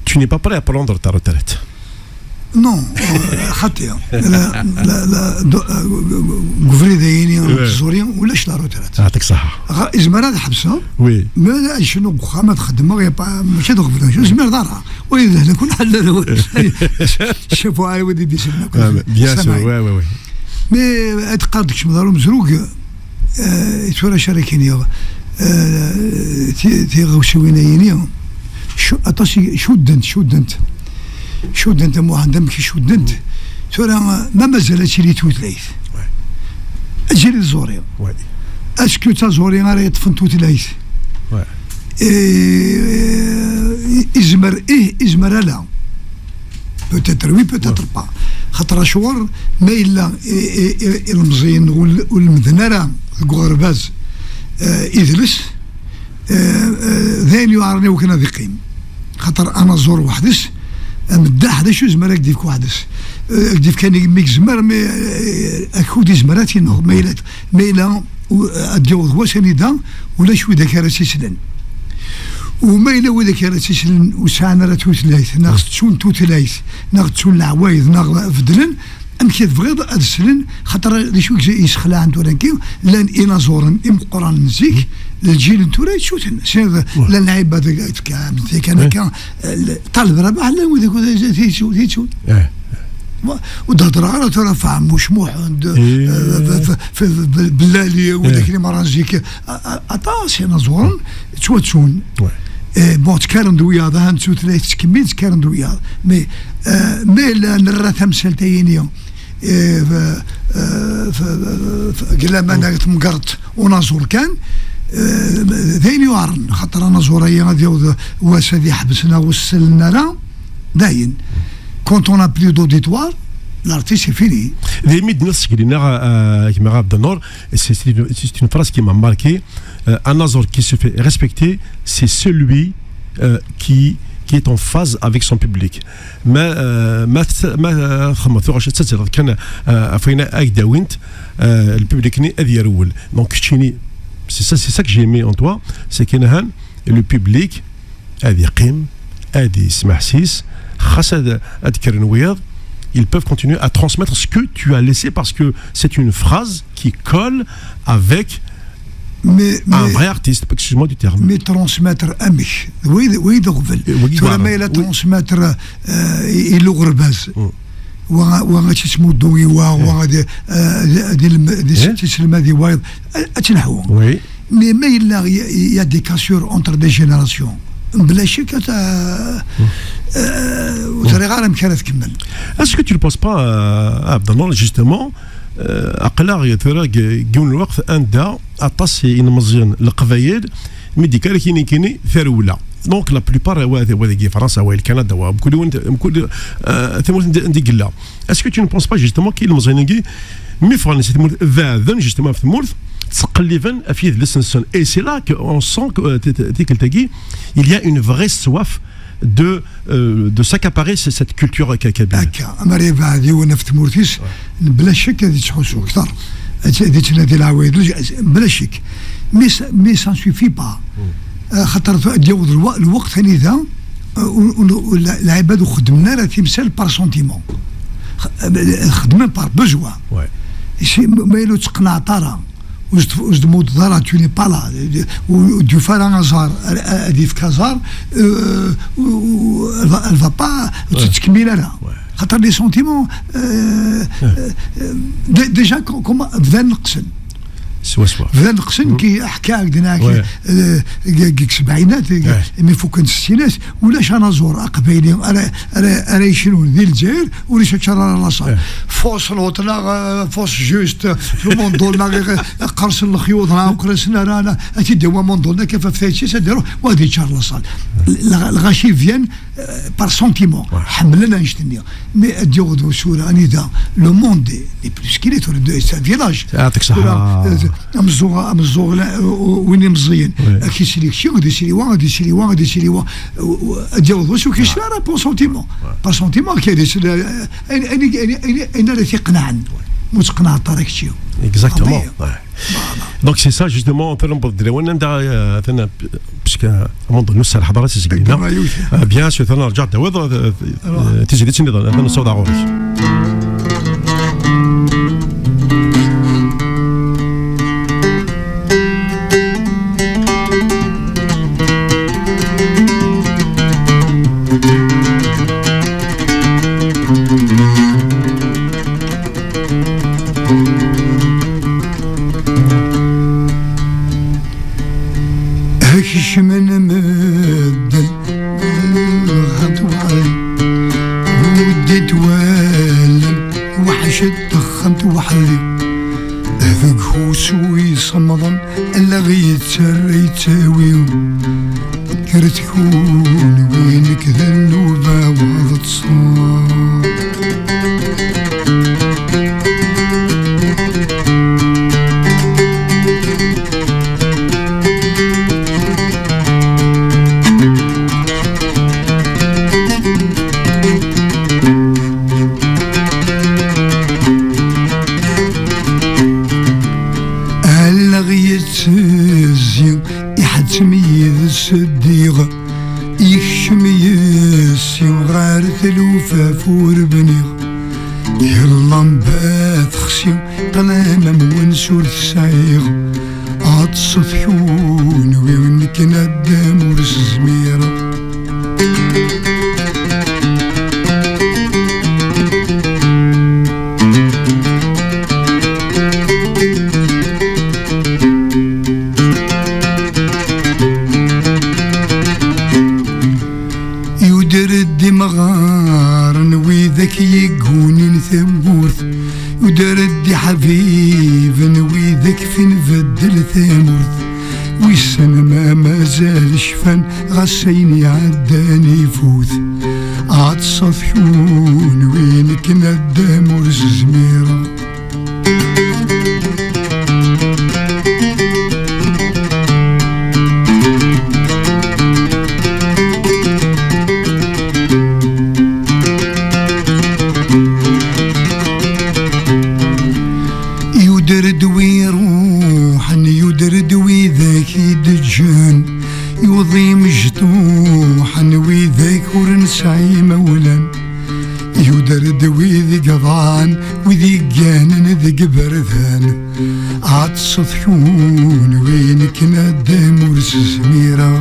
tu n'es pas prêt à prendre ta retraite. Non, xaṭi. Deg ubrid-ayini n tẓuri ulac la retraite. Yeɛṭik ṣṣeḥḥa. Izmer ad ḥebseɣ, mais ad cnuɣ deg uxxam, ad xedmeɣ, mačči d ɣebla, ur zmireḍ ara. Ur yedhen akk ḥalla. Chapeau, ay wid i d-isellen akk. Bien sûr, oui, oui, oui. Mais ad teqqar-d kecmeḍ ar umezrug, tura acu ara k-iniɣ, tiɣawsiwin-ayini aṭas i cuddent, cuddent, cuddent a Muḥend, amek i cuddent. Tura ma mazal ad tili tutlayt, ad tili tẓuri. Est-ce que d taẓuri ara yeṭṭfen tutlayt? Izmer ih, izmer ala. Peut-être oui, peut-être pas. Xaṭer acuɣer ma yella ilemẓiyen ur lemden ara deg uɣerbaz idles, d ayen yuɛren i wakken ad iqqim. Xaṭer anaẓur weḥd-s Ameddaḥ, d acu yezmer ad k-d-yefk weḥd-s? Eh, ad k-d-yefk ayen mi yezmer, mi, eh, akud yezmer ad t-ineɣ. Ma yella, ma yella, u-, ad d-yaweḍ wass anida ulac widak ara tt-islen. U ma yella widak ara tt-islen ur sɛan ara tutlayt, neɣ tettun tutlayt, neɣ ttun leɛwayed, neɣ beddlen, amek i tebɣiḍ ad slen? Xaṭer d acu i yesxelɛen tura nekki, llan inaẓuren imeqqranen n zik, lǧil n tura yettuten. Llan lɛibad kan akka, eh, Ṭaleb Rabaḥ, llan widak ur t-yettun. Wa-, ur d-heddreɣ ara tura ɣef Ɛemmuc Muḥend, eh, f-, f-, f-, Bellali, widak i meṛṛa n zik, a-, a-, aṭas inaẓuren ttwattun. Eh, bon, ttekkaren-d wiyaḍ, ahan d tutlayt tettkemmil, ttekkaren-d wiyaḍ. Mais, eh, ma yella nerra tamsalt-ayini, eh, f-, eh, f-, f-, f-, deg laman deg temgerḍt unaẓur kan, eh, d ayen yuɛren, xaṭer anaẓur-agi ad yaweḍ wass ad yeḥbes neɣ ur s-sellen ara, dayen. Quand on n'a plus d'auditoire, l'artiste est fini. Daymi d-nniɣ seg dinna, euh, gma Abdennur, c'est, c'est une, c'est une phrase qui m'a marqué. Euh, un anaẓur qui se fait respecter, c'est celui, euh, qui, qui est en phase avec son public. Ma, euh, ma, ma, euh, txedmeḍ tuɣac ad tettazzaleḍ kan, euh, ɣef wayen ad k-d-awint, euh, le public-nni ad yerwel. Donc, keččini, c'est ça, c'est ça que j'ai aimé en toi, c'est que, le public, ad yeqqim, ad yesmeḥsis, xas ad, ad d-kkren wiyaḍ, ils peuvent continuer à transmettre ce que tu as laissé, parce que c'est une phrase qui colle avec un vrai artiste, excuse-moi du terme. Mais transmettre amek? Oui, oui, donc, tura ma yella transmettre, euh, i, i uɣerbaz. Wa, wa ad tt-ittmuddu i wa, wa ad, euh, ad ilm-, ad iselmed i wayeḍ, ad, ad tt-nelḥu. Mais ma yella, il y a, il y a des cassures entre des générations. Bla ccek, ad, euh, ur ẓriɣ ara amek ara tkemmel. Est-ce que tu ne penses pas, euh, Abdallah, justement, euh, aql-aɣ tura deg, deg yiwen n lweqt anda aṭas n yilmeẓyen n Leqbayel, mi d-yekker kini kini tarewla. Donc, la plupart, wa, wa deg Fransa, wa Kanada, wa mkul, mkul, euh, tamurt anda, anda i yella. Est-ce que tu ne penses pas justement que ilmeẓyen-agi, mi ffɣen si tmurt, beɛden justement ɣef tmurt, ttqelliben ɣef yidles-nsen? Et c'est là qu'on sent que, euh, t-, t-, tikkelt-agi, il y a une vraie soif de, euh, de s'accaparer ce-, cette culture ka-, kabyle. Akka, amer yebɛed yiwen ɣef tmurt-is, bla ccek ad yettḥussu akter. Ad, ad yettnadi leɛwayed, bla ccek. Mais ça, mais ça ne suffit pas. Euh, xaṭer ad yaweḍ lwa-, lweqt anida, euh, ur, ur, ur, la-, lɛibad ur xeddmen ara timsal par sentiment. X-, euh, xeddmen par besoin. Si, ma yella ur tteqnaɛeḍ ara, ur s-d-, ur s-d-tmudeḍ ara, tu n'es pas là, ur, ur d-yufi ara aẓar, ad, ad yefk aẓar, euh, ur, ur, elle va, elle va pas, ur tettkemmil ara. Xaṭer les sentiments, euh, euh, euh, dé-, déjà, com-, comme, bdan neqsen. Swaswa. Bdan neqsen, ki ḥkiɣ-ak-d, euh, deg, deg sebɛinat, deg, imi fukken sittinat, ulac anaẓur aqbayli ara, ara, ara yecnun di Lezzayer, ulac aččar ara laṣal. Fausse note neɣ, euh, fausse geste, le monde neɣ, euh, qqersen lexyuḍ, neɣ qqersen ara, neɣ, ad t-id-yawi monde neɣ kif ɣef tayet-is, ad iruḥ, wa ad yeččar laṣal. Le, le gâchis vient, euh, par sentiment. Ḥemmlen annect-nni. Mais ad yaweḍ usura anida le monde n'est plus ce qu'il est, tura c'est un village. Yeɛṭik ṣṣeḥḥa. Tura, euh, ameẓẓuɣ, ameẓẓuɣ, la, euh, win imeẓẓiyen. Ad k-isli kečči, ad isli wa, ad isli wa, ad isli wa. Euh, euh, ad yaweḍ wass ur k-isli ara par sentiment. Par sentiment, ad k-isli, euh, ayen, ayen, ayen, ayen, ayen ara t-iqenɛen. Ma ur teqneɛeḍ ara kečči. Exactement. Donc c'est ça justement, tura newweḍ-d lawan anda, euh, atan, puisque, euh, à un moment donné, nessaram ḥaḍer ad tezgel. Ah, bien sûr, tura nerǧa ad d-tawiḍ, euh, euh, tizlit nniḍen, atan nessaweḍ ɣur-k. Kecmen medden ɣer twaɣi, ur d-twalem, weḥc-d texxamt weḥd-i. Deg usu isemḍen, allaɣ yettarra yettawi. Kkret kunwi, nekk d nnuba waḍ ṭṭṣeɣ. Ddiɣ, yekcem yes-i ɣer tlufa ur bniɣ. Yella mbat xsi, ṭṭlam am wens ur t-sɛiɣ. Aṭṣet kunwi, nekk naddam ur s-zmireɣ. Yuder-d imɣaren widak yeggunin tamurt, yuder-d iḥbiben widak fin beddel tamurt. Wissen ma mazal cfan ɣas ayen iɛeddan ifut. Ɛeṭṣet kunwi, nekk naddam ur s-zmireɣ. Yuder-d wi iruḥen, yuder-d widak i d-ǧǧan, yuḍi mejtuḥen widak ur nesɛi imawlan. Yuder-d wid i yeḍan, wid yegganen deg iberdan. Ɛeṭṭṣet kunwi, nekk naddam ur s-zmireɣ.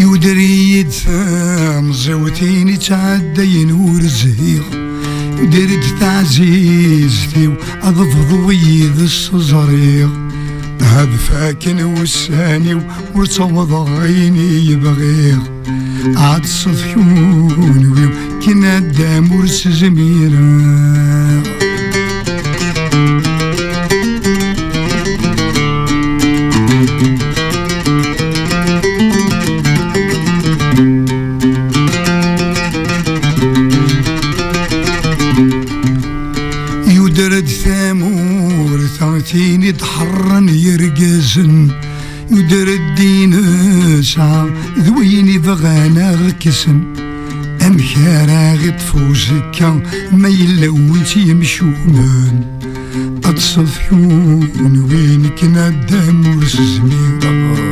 Yuder-iyi-d tamẓiwt-in ittɛeddayen ur zhiɣ. Yuder-d taɛzizt-iw, ad bḍuɣ yid-s ẓriɣ. Ad fakken wussan-iw, ur ttawḍeɣ ayen i yebɣiɣ. Ɛeṭṭṣet kunwi, nekk naddam ur s-zmireɣ. Yuder-d tamurt, tin i d-ḥerren yergazen. Yuder-d nesɛa d wayen i bɣan a ɣ-kksen. Amek ara ɣ-iṭṭef uzekka ma yella win tt-yemcumen? Ad ṣṣeḍ kunwi, nekk naddam ur s-zmireɣ.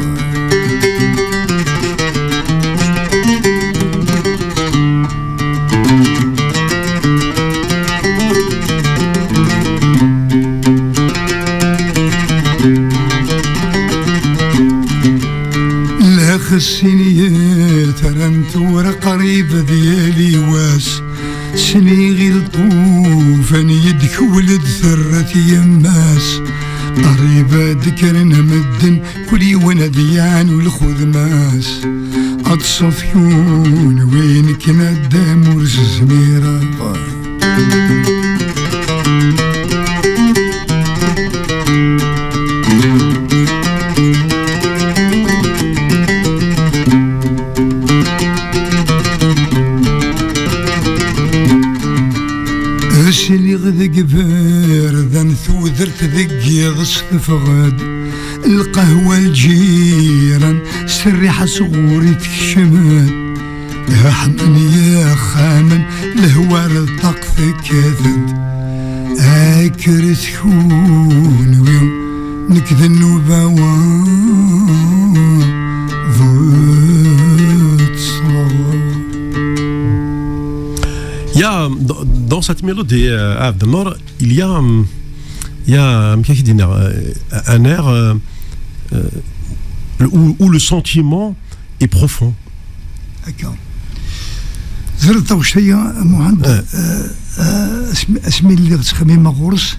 Lxessin yetran tura qrib d yal i wass. Sliɣ i lṭufan yeddkewwel-d terra-t yemma-s. Qrib ad d-kkren medden, kul yiwen ad yeɛnu lxedma-s. Ad ṣṣeḍ kunwi, nekk naddam ur s-zmireɣ. Sliɣ deg iberdan tudert deg yiḍes teffeɣ-d. Lqahwa lǧiran s rriḥa sɣur-i tekcem-d. Ḥman yixxamen, lehwa ar ṭṭaq tekkat-d. Akkret kunwi, nekk d nnuba-wa, d ttṣeḍ. Il y a, dans, dans cette mélodie, euh, Abdelnour, il y a, hum, il y a, hum, qu'est-ce qu'il dit, euh, un air, euh, euh, où, où le sentiment est profond. D'accord. Ẓriḍ taɣect-aya, Muḥend, euh, euh, asmi, asmi lliɣ ttxemmimeɣ ɣur-s,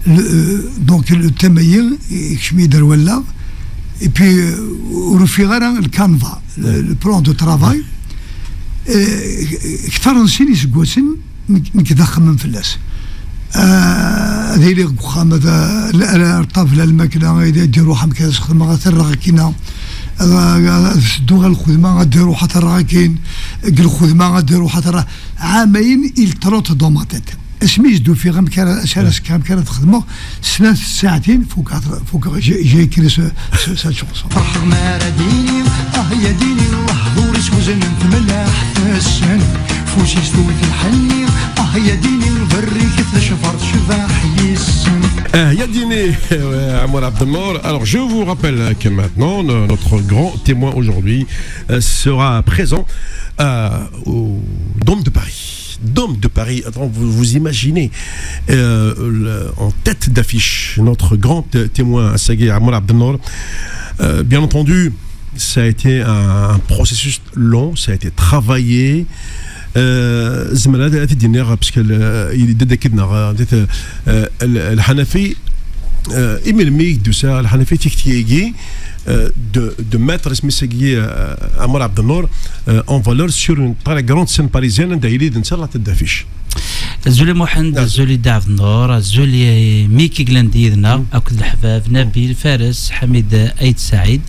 le, euh, donc le thème-agi, ikcem-iyi-d ar wallaɣ, et puis, euh, ur ufiɣ ara le canevas, le, le plan de travail. Euh, ktar n sin iseggasen, nekk, nekk d axemmem fell-as. Ah, ad iliɣ deg uxxam, ad, ad, ad ṭṭabla lmakla, ad d-iruḥ amek ad xedmeɣ, ad t-rreɣ akkina. Ad, ad, ad sedduɣ ɣer lxedma, ad d-iruḥ ad t-rreɣ akkin. Deg lxedma, ad d-iruḥ ad t-rreɣ. Ɛamayen, il trotte dans ma tête. Asmi i s-d-ufiɣ amek ara, acu ara s-, amek ara t-xedmeɣ, snat ssaɛtin, fukeɣ, fukeɣ, j'ai, j'ai écrit ce, ce, cette chanson. Ferḥeɣ mi ara d-iliɣ Temleḥ tessen, fus-is tewwet lḥenni, ah ya dini, berriket tecber tecbeḥ yes-sen. Ah ya dini, Amour Abdelnour. Alors, je vous rappelle que maintenant, euh, notre grand témoin aujourd'hui, euh, sera présent, euh, au Dôme de Paris. Dôme de Paris, attends, vous, vous imaginez, euh, le- en tête d'affiche, notre grand, euh, témoin, Sagui Amour Abdelnour. Euh, bien entendu, ça a été un, un processus long, ça a été travaillé. Euh, زعما هذا هذا دينار، parce que il est dédié à الحنفي. Euh, إميل ميك دوسا الحنفي تيكتيكي, euh, de, de mettre اسمي ساقي, euh, Amour Abdelnour, euh, en valeur sur une très grande scène parisienne, d'ailleurs, dans la tête d'affiche. Azul a Muḥend, azul i Dda Ɛebdennur, azul i Miki Glandi yid-neɣ, akked leḥbab Nabil, Fares, Ḥamid Ayt Saɛid.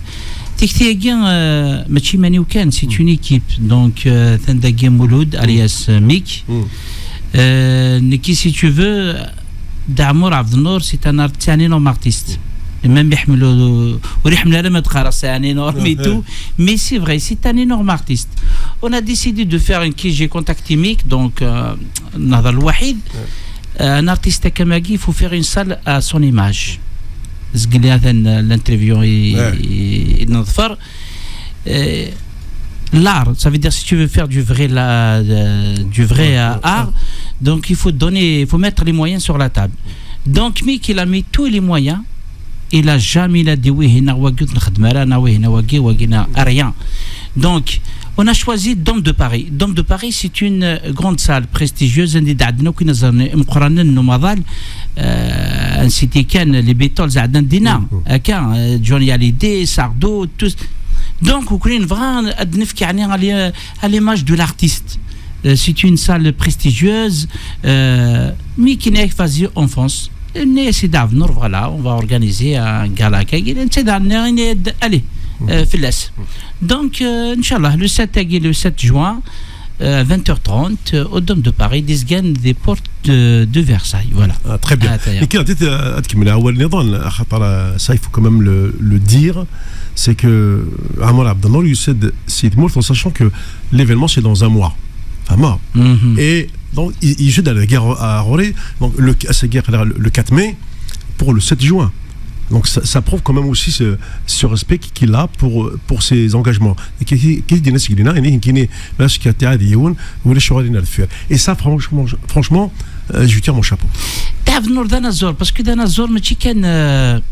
Tikti-agi, euh, mačči iman-iw kan, c'est une équipe. Donc, euh, atan dagi Mulud, alias, euh, Mik. Euh, nekki, si tu veux, Dda Ɛebdennur, c'est un art-, c'est un énorme artiste. Et même يحملوا, ur iḥemmel ara ma d-qqareɣ c'est un énorme et tout, mais c'est vrai, c'est un énorme artiste. On a décidé de faire une, كي j'ai contacté Mik, donc, euh, نهضر الوحيد, euh, un artiste comme Mik, il faut faire une salle à son image. Zgli atan l'interview i, i, i نظفر. Euh, l'art, ça veut dire si tu veux faire du vrai, la, euh, du vrai, euh, art, donc il faut donner, il faut mettre les moyens sur la table. Donc Mik, il a mis tous les moyens. Il a jamais, il a dit oui, هنا واقي نخدم أنا, هنا واقي, واقي هنا, rien. Donc, on a choisi Dôme de Paris. Dôme de Paris, c'est une, euh, grande salle prestigieuse. عندي دعدنا وكنا زرنا مقرنا إنه مظال, euh, un city كان les Beatles عندنا دينا. هكا, euh, Johnny Hallyday, Sardou, tout. Donc, وكنا نبغى أد نفك يعني على, à l'image de l'artiste. Euh, c'est une salle prestigieuse, euh, mais qui n'est pas en France. Et c'est Dda Ɛebdennur, voilà, on va organiser un gala. Allez, euh, في اللاس. Donc, euh, إن شاء الله, le sept, le sept juin, euh, vingt heures trente, euh, au Dôme de Paris, des gains des portes de, de Versailles. Voilà. Ah, très bien. Et qui a dit, euh, أكيد كمل أول نظام, خاطر, euh, ça, il faut quand même le, le dire, c'est que Amour Abdelnour يسد سي تمورت, en sachant que l'événement, c'est dans un mois. Enfin, mort. Et donc, il, il joue dans la guerre à Roré, donc le, à cette guerre, le, le quatre mai, pour le sept juin. Donc ça, ça prouve quand même aussi ce, ce respect qu'il a pour, pour ses engagements. Et qui, qui dit ناس يقولنا يعني كاين ناس كتاع ديون ولا شغل ينال فيه. Et ça, franchement, je- franchement, euh, je lui tire mon chapeau. تعرف نور ديناصور, parce que ديناصور ماشي كان, euh,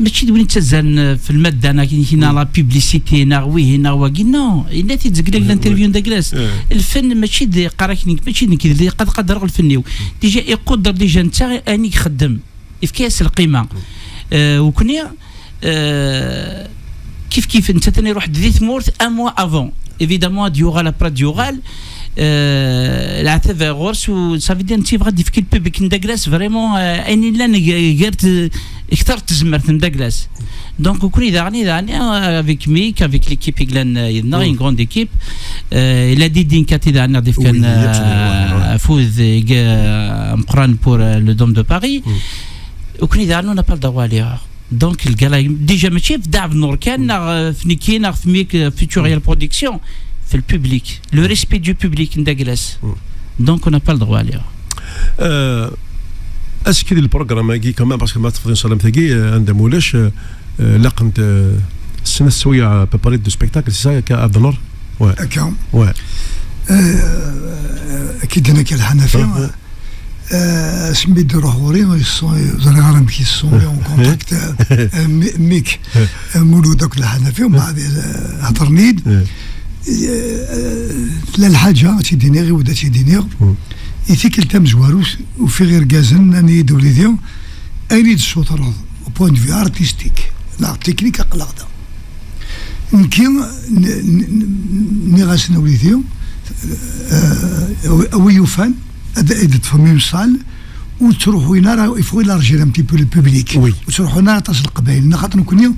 ماشي دوين تزن في المادة, أنا كاين هنا la publicité, هنا وي, هنا واقي. Non, il a dit زقلك l'interview داكلاس. الفن ماشي دي قراك نيك, ماشي نيك اللي قد قدر الفني. Déjà يقدر déjà نتا اني يخدم. يفكيس القيمة. آه, وكني, آه, كيف كيف انت تاني رحت دي ثمورت un mois avant. Évidemment, ديوغال, après ديوغال, آه, العتبة غورس, و ça veut dire انت بغا ديفكي البوبليك نداكلاس vraiment, آه, اني لا نقرت اكثر تزمرت نداكلاس. Donc وكني داغني داغني, آه, avec Mik, avec l'équipe يقلان, آه, يدنا, une grande équipe. آه, il a dit دين كاتي داغني ضيف كان, آه, فوز, آه, مقران pour, آه, le Dôme de Paris. وكني داغني, on n'a pas le droit à l'erreur. Donc القال déjà ماشي في داع النور كان, ناغ في نيكي, ناغ في ميك, في Futuriel Production, في البوبليك, le respect du public نداكلاس. Donc on n'a pas le droit à l'erreur. Euh, est-ce que le programme كي كمان, parce que ما تفضل سلام تاكي, euh, عند مولاش, euh, euh, لا قمت, euh, سنة سوية à peu près de spectacle, c'est ça, كا عبد النور? Ouais. هكا. Ouais. آه، اكيد انا كالحنفي. آه، سميت روح غوري, ils sont, ils sont en contact, آه, مي- ميك, آه, مولود داك الحنفي, ومن بعد, آه, هضرنيد. آه، لا الحاجة تيديني غير ودا تيديني. إي تيكلت أمزواروس وفي غير كازن أني دوليدي أين يدسو ترض بوان دو في أرتستيك لا تكنيك أقلاق دا. نكي ن- ن- ن- نيغاس نوليدي, آه, أوي يوفان أدا إدت فميم صال وتروحوا ينارا يفوي لارجي un petit peu le public. Oui. وتروحوا نارا تصل قبايل, خاطر نكوني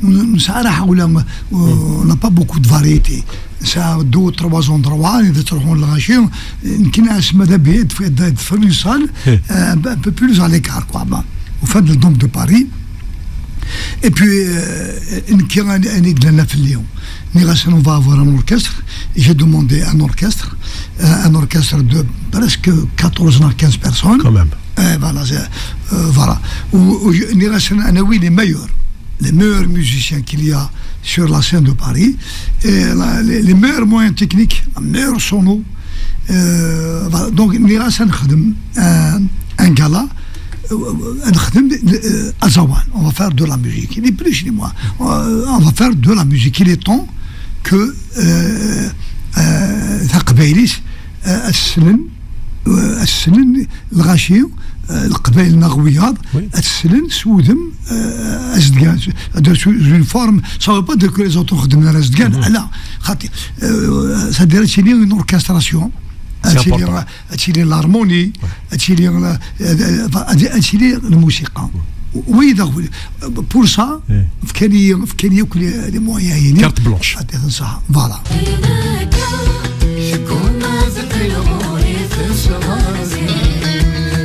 نسعى راح ولا, on n'a pas beaucoup de variété. Ça deux trois endroits, إذا تروحون لغاشي, يمكن اسمى ذا بيد في يد فميسال, un peu plus à l'écart, quoi. Bon. وفي هذا le Dôme de Paris, Et puis, euh, nekki ani ani yellan fell-i. Nniɣ-asen, on va avoir un orchestre. J'ai demandé un orchestre, euh, un orchestre de presque quatorze à quinze personnes. Quand même. Euh, voilà, c'est, euh, voilà. Où, où je, nniɣ-asen, anawi les meilleurs, les meilleurs musiciens qu'il y a sur la scène de Paris, et la, les, les meilleurs moyens techniques, un meilleur sono. Euh, voilà. Donc, nniɣ-asen, nexdem un, un gala, euh, nexdem, euh, aẓawan. On va faire de la musique, ni plus ni moins. Euh, on va faire de la musique. Il est temps que, euh, euh, taqbaylit, euh, ad slen, euh, ad slen lɣaci, euh, leqbayel neɣ wiyaḍ, oui, ad slen s wudem, euh, azedgan, sous une forme, ça veut pas dire que les autres xedmen ara azedgan, ala, xaṭi, euh, c'est-à-dire, c'est une orchestration. C'est important. Ad tili l'harmonie, ad tili la, ad, ad, ad tili lmusiqa. Oui, d'accord. Pour ça, fkan-iyi, fkan-iyi akk les, les moyens-inu. Carte blanche. Ad t-nṣeḥ. Voilà.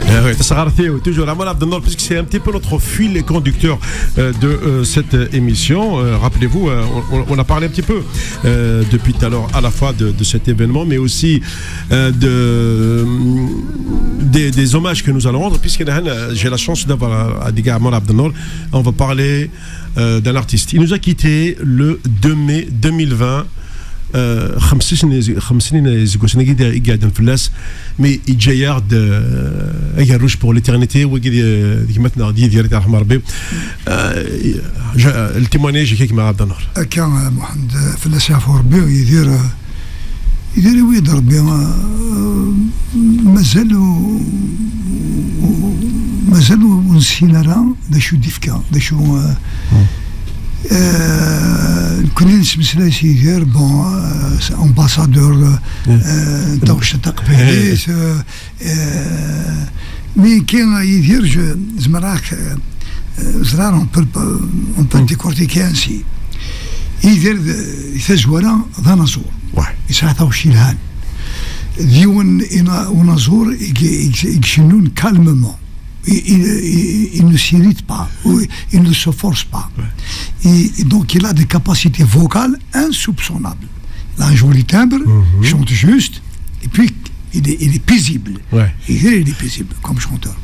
Euh, oui, ça sera toujours Amal Abdel Nour, puisque c'est un petit peu notre fil conducteur, euh, de, euh, cette, euh, émission. Euh, rappelez-vous, euh, on, on a parlé un petit peu, euh, depuis tout à l'heure à la fois de, de cet événement, mais aussi euh, de, des, des hommages que nous allons rendre, puisque, euh, j'ai la chance d'avoir, euh, Adiga Amal Abdel Nour. On va parler, euh, d'un artiste. Il nous a quitté le deux mai deux mille vingt. Euh, خمس سنين، خمس سنين يزيد، سنة كده قاعد في اللاس، mais يتجيارد، euh, un rouge pour l'éternité. وقد، euh, كما تنادي ديال الرحمة ربي. Euh, le témoignage كيك مع عبد النور. Akka, euh, Mohamed, euh, fell-as yeɛfu Rebbi, Yidir, euh, Idir-iw-id Rebbi, euh, mazal u-, u-, mazal ur nessin ara d acu d-ifka, d acu, euh, euh, nekkni nesmeslay s Yidir, bon, euh, c'est ambassadeur, euh, euh, n taɣect taqbaylit, euh, euh, mais nekki, Yidir, je, zemreɣ, euh, euh, ẓriɣ, on peut, on peut décortiquer ainsi. Yidir, d, di tazwara, d anaẓur. Yesɛa taɣect yelhan. D yiwen ina-, unaẓur i, i, i icennun calmement. Il, il, il, il ne s'irrite pas, ou il ne se force pas. Et, et donc, il a des capacités vocales insoupçonnables. Il a un joli timbre, il chante juste, et puis il est, il est paisible. Il est, il est paisible comme chanteur.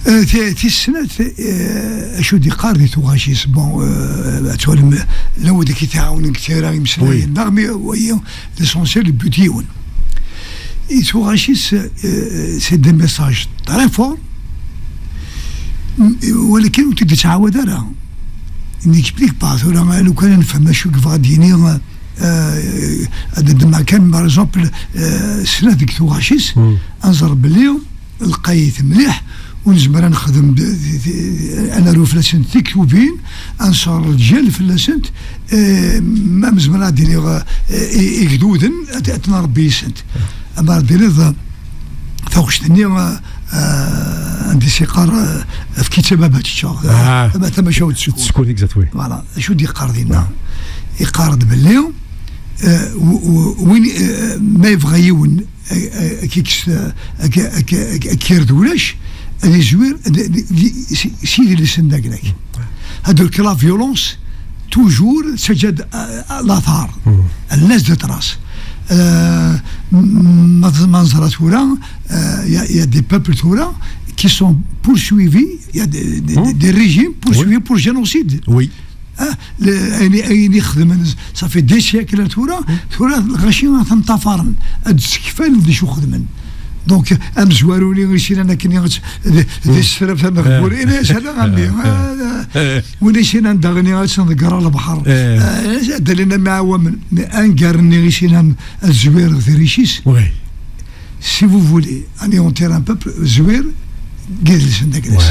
Euh, ti-, tis snat, euh, acu d-iqqar di tuɣac-is, bon, euh, ad twalem, llan wid i t-iɛawnen deg tira imeslayen, neɣ mi, wayi, l'essentiel, le but yiwen. I tuɣac-is, euh, c'est des messages très forts, m-, walakin ur t-id-yettɛawad ara. N'explique pas, tura, lukan ad nefhem acu yebɣa ad d-yini, euh, ad d-ddmeɣ kan, par exemple, euh, snat deg tuɣac-is, ad nẓer belli lqayit mliḥ, ur nezmer ad nexdem d, d, d, ad naru fell-asent tiktubin, ad nṣer lǧal fell-asent, eh, ma nezmer ad d-iniɣ, eh, i-, igduden, ad, ad nṛebbi yis-sent. Ama ad d-tiniḍ, eh, taɣect-nni, eh, eh, anda i s-yeqqar, eh, efk-itt a baba ad teččeɣ. Ah. Ama tamacahut tsekkurt. Tsekkurt, exact, oui. Voilà, acu d-yeqqar dinna? Yeqqar-d belli, eh, w-, w-, win, eh, ma yebɣa yiwen a-, a-, a k-ikkes, a k-, a k-, a k-, a k-yerr d ulac, ad izwir d, d, d, s, s idles-nni agnak. Ad la violence, toujours, teǧǧa-d, a, a, l'athar. Elle laisse des traces. Euh, m-, ma, ma neẓra tura, euh, il y a, il y a des peuples tura qui sont poursuivis, il y a des, des, des, des régimes poursuivis pour génocide. Oui. Ah, le-, ayen, ayen i xedmen, ça fait des siècles ar tura, tura lɣaci ad ten-ṭafaren, ad d-ssekfalen d acu xedmen. Donc, amezwaru-nni i s-inan akken i tt-, d, d ssref ameɣbur, ini-as ala a mmi, ah, win i s-inan daɣen i tt-nḍegger ɣer lebḥer, ah, ad d-alin am iɛawamen. Mais angar-nni i s-inan ad zwireɣ di rric-is, si vous voulez anéantir un peuple, zwir deg yidles-nni agnas.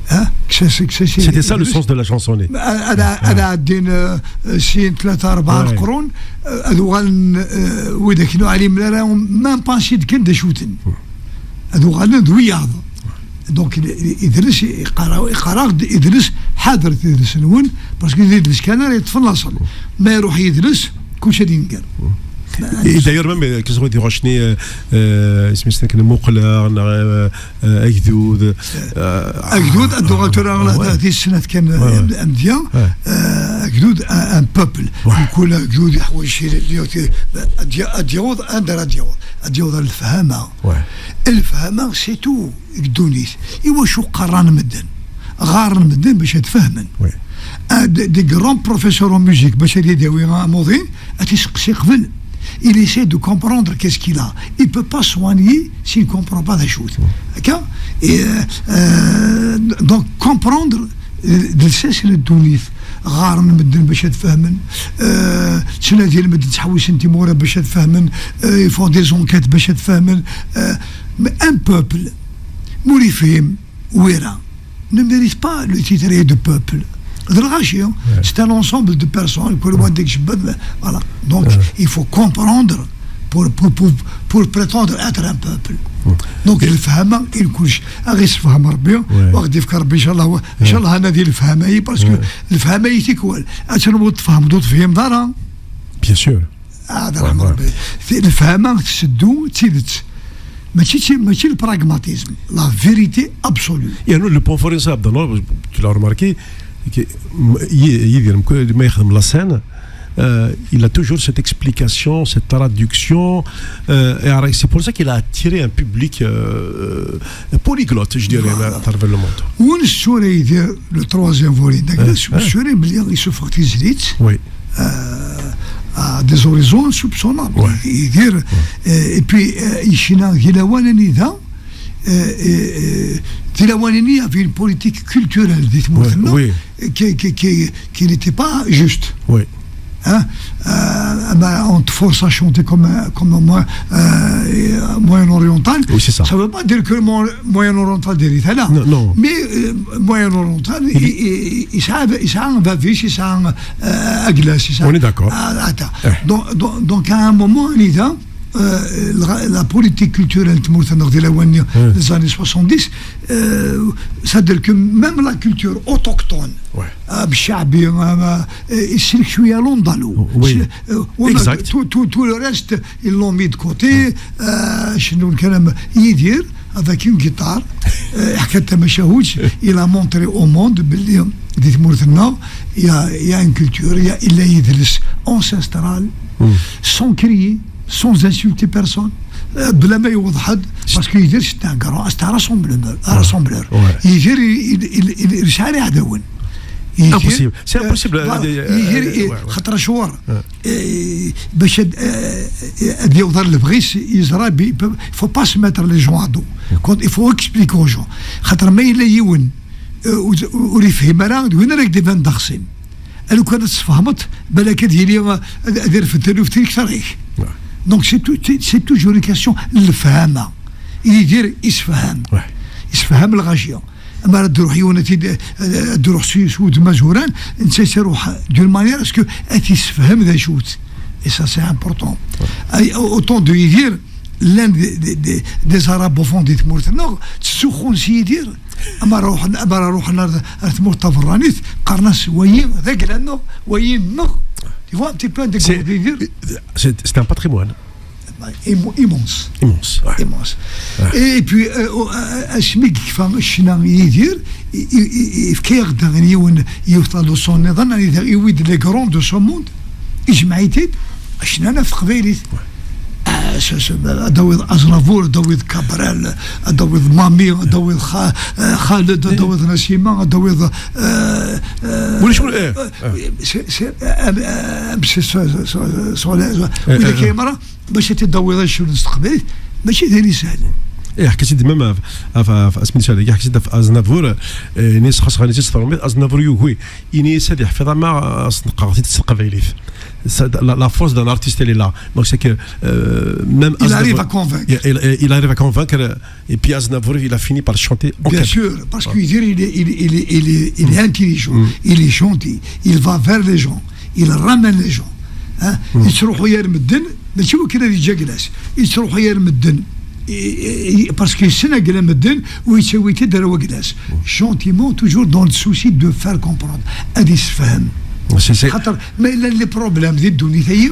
Hein? Kkes-as, kkes-as. C'était ça le sens de la chanson. Ad, ad, ad ɛeddin, euh, sin, tlata, rebɛa leqrun, euh, ad uɣalen, euh, widak ur ɛlimen ara, même pas si d-kkan d acu-ten. Ad uɣalen d wiyaḍ. Donc, i-, i-, idles, iqara-, iqara-ɣ-d idles, ḥadret idles-nwen, parce que d idles kan ara yeṭṭfen laṣel. Ma iruḥ yidles, kulci ad yenger. Et d'ailleurs, même, euh, que ce soit des Rochni, euh, euh, isem-is akken, Muqla, neɣ, euh, euh, Agdud, euh, Agdud, ad d-uɣal tura, ouais, di snat kan, ouais, ouais, amedya, ouais, euh, Agdud, un, un peuple. Ouais. Mkul Agdud yeḥwaǧ ad yaweḍ, ad yaweḍ anda ara yaweḍ. Ad yaweḍ ar lefhama. Ouais. Lefhama, c'est tout. Deg ddunit. Iwacu qqaren medden? Ɣaren medden bac ad fehmen. Oui. Ah, des, des grands professeurs en musique, bac ad yadawi amuḍin, ad t-iseqsi qbel. Il essaie de comprendre qu'est-ce qu'il a. Il peut pas soigner s'il ne comprend pas d acu-t. Akka? Et, euh, euh, donc, comprendre, euh, d lsas n ddunit. Ɣaren medden bac ad fehmen. Euh, ttnadin medden, ttḥewwisen timura bac ad fehmen. Euh, ils font des enquêtes bac ad fehmen. Euh, mais un peuple, ma ur yefhim wira, ne mérite pas le titre de peuple. D lɣaci, hein. Ouais. C'est un ensemble de personnes, kul wa deg jebbat, voilà. Donc, ouais, il faut comprendre pour, pour, pour, pour prétendre être un peuple. Mm. Donc, et lefhama, il couche. Aɣ-issefhem Rebbi, ouais, wa ɣ-d-ifk Rebbi, inchallah, wa, ouais, inchallah, ad nadi lefhama-yi, parce que, ouais, lefhama-yi tikwal. Ad tenwuḍ tfehmeḍ ur tefhimeḍ ara. Bien sûr. Ah, d, ouais, leɛmer, ouais, Rebbi. Lefhama tetteddu d tidet. Mačči, mačči le pragmatisme. La vérité absolue. Et alors, le point fort, ça, Abdallah, tu l'as remarqué, que, m-, Yi-, Yidir, mkul ma yexdem la scène, euh, il a toujours cette explication, cette traduction. Euh, et alors, c'est pour ça qu'il a attiré un public, euh, polyglotte, je dirais, à travers le monde. Voilà. Ur nessura Yidir le troisième volet, ouais, ur nessura belli yessufeɣ tizlit. Oui. Euh, à des horizons insoupçonnables. Ouais. Yidir, ouais, euh, et puis, euh, yecna di lawan anida, euh, euh, euh, di lawan-nni, il y avait une politique culturelle di tmurt-nneɣ, oui, qui, qui, qui, qui n'était pas juste. Oui. Hein? Euh, ben, on te force à chanter comme, un- comme un moyen, euh, moyen oriental. Oui, c'est ça. Ça veut pas dire que le mo- moyen oriental diri-t ala. Non, non. Mais, euh, moyen oriental, il, il, il, il, il a un bavich, il a un, euh, aglas, il a, on est d'accord. Ah, attends. Eh. Donc, donc, donc, à un moment, il y a, euh, la, la politique culturelle n tmurt-nneɣ di lawan-nni, ouais, des années soixante-dix, euh, c'est-à-dire que même la culture autochtone, ouais, euh, بالشعبي, euh, euh, يسلك شوية l'andalou. Oui. C'est, euh, on a, exact, tout, tout, tout le reste, ils l'ont mis de côté. Ouais. Euh, شنو الكلام؟ Yidir, avec une guitare, euh, حكى tamacahut, il a montré au monde باللي di tmurt-nneɣ, il y a, il y a une culture, il y a, il y a une culture ancestrale, hmm, sans crier, sans insulter personne. Euh, بلا ما يوضح حد، parce que Yidir, c'est un grand, c'est un rassembleur, un, ouais, rassembleur. Ouais. Yidir, il, il, il, il, il, impossible. C'est, euh, impossible, voilà, euh, Yidir, euh, il, ouais, ouais, خاطر شوار. Ouais. Euh, باش ad, euh, ad yaweḍ ar lebɣi-s, yeẓra, il faut pas se mettre les gens à dos. Quand, il faut expliquer aux gens. خاطر ma yella yiwen, euh, ur, ur yefhim ara, d win ara k-d-iban d axṣim. Alukan ad tesfehmeḍ, balak ad yili, ad, ad irfed taluft-ik, terra-k. Ouais. Donc, c'est tout, c'est, c'est toujours une question n lefhama. Yidir isefham. Ouais. Isefham lɣaci. Ma ara d-iruḥ yiwen ad t-id-, ad d-iruḥ s, s wudem azuran, netta ad iruḥ d'une manière à ce que ad t-isefhem d acu-t. Et ça, c'est important. Ouais. Ay, autant de Yidir, llan des, des, des, des arabophones di tmurt-nneɣ, ttzuxxun s Yidir. Amar ruḥen, amar ruḥen ar, ar tmurt taberranit, qqaren-as, wayi d agla-nneɣ, wayi nneɣ. Tu vois un petit peu anda i yewweḍ Yidir? C'est, c'est un patrimoine. Immo-, immense. Immense, ouais. Immense. Ouais. Et puis, euh, euh, asmi i yekfa ccna Yidir, i, i, i, yefka-yaɣ-d daɣen yiwen, yiwet la leçon nniḍen, anida yewwi-d les grands de ce monde, ijmeɛ-it-id, ccna ɣef teqbaylit. Ouais. Ah, s-, s-, ad d-tawiḍ Aznavour, ad d-tawiḍ Cabrel, ad d-tawiḍ Mami, ad d-tawiḍ Xa-, euh, Xaled, ad d-tawiḍ Nasima, ad d-tawiḍ, euh, euh, ulac win, eh, euh, eh. C'est, c'est, euh, euh, c'est, c'est, c'est, c'est, eh, eh. Widak ay mara, bac ad t-id-tawiḍ acu n teqbaylit, mačči d ayen isehlen. Eh, ḥkiɣ-tt-id même ɣef, ɣef, ɣef, asmi d-sɛeddaɣ, ḥkiɣ-tt-id ɣef Aznavour, eh, ini-as xas ɣer-s s tṛumit, Aznavour yugi, ini-as ad yeḥfiḍ ama, eh, s tneqqaɣt-it s teqbaylit. Ça, la, la force d'un artiste, elle est là. Donc, c'est que, euh, même il arrive à convaincre. Il, il, il arrive à convaincre, euh, et puis Aznavour, il a fini par chanter en kabyle. Bien sûr, parce que Yidir, il est, il est, il est, il est, il est intelligent, il est gentil, il va vers les gens, il ramène les gens. Hein? Yettruḥu ar medden, mačči wakken ad yeǧǧ agla-s. Yettruḥu ar medden, i, i, parce que yessen agla medden, u yettawi-t-id ar wagla-s. Gentiment, toujours dans le souci de faire comprendre. Ad yessefhem. C'est, c'est... Xaṭer, ma yellan les problèmes di ddunit-agi,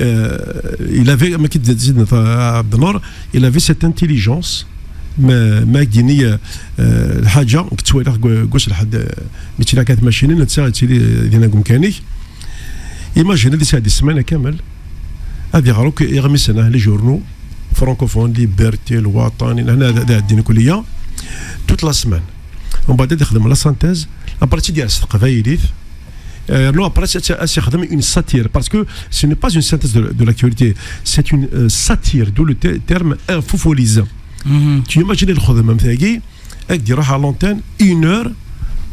Euh, il avait, ma k-id-, Abdenour, il avait cette intelligence. Ma, ma k-d-ini, euh, euh, lḥaǧa, k-ttwaliɣ gu-, gus lḥedd, euh, mi ttiliɣ kan tmacinin, netta yettili, euh, dinna deg umkan-ik. Imagine, ad yesɛeddi ssmana kamel, ad iɣer akk iɣmisen, ah, les journaux, francophones, Liberté, Lwaṭan, hna ad, ad ɛeddin kulliya, toute la semaine. Umbeɛd ad ixdem la synthèse, après ad tt-id-yers s teqbaylit, euh, non, après ad, ad, ad s-ixdem une satire, parce que ce n'est pas une synthèse de, de l'actualité, c'est une, euh, satire, d'où le te-, terme info-folies. Tu imagines lxedma am tagi, ad d-iruḥ à l'antenne une heure,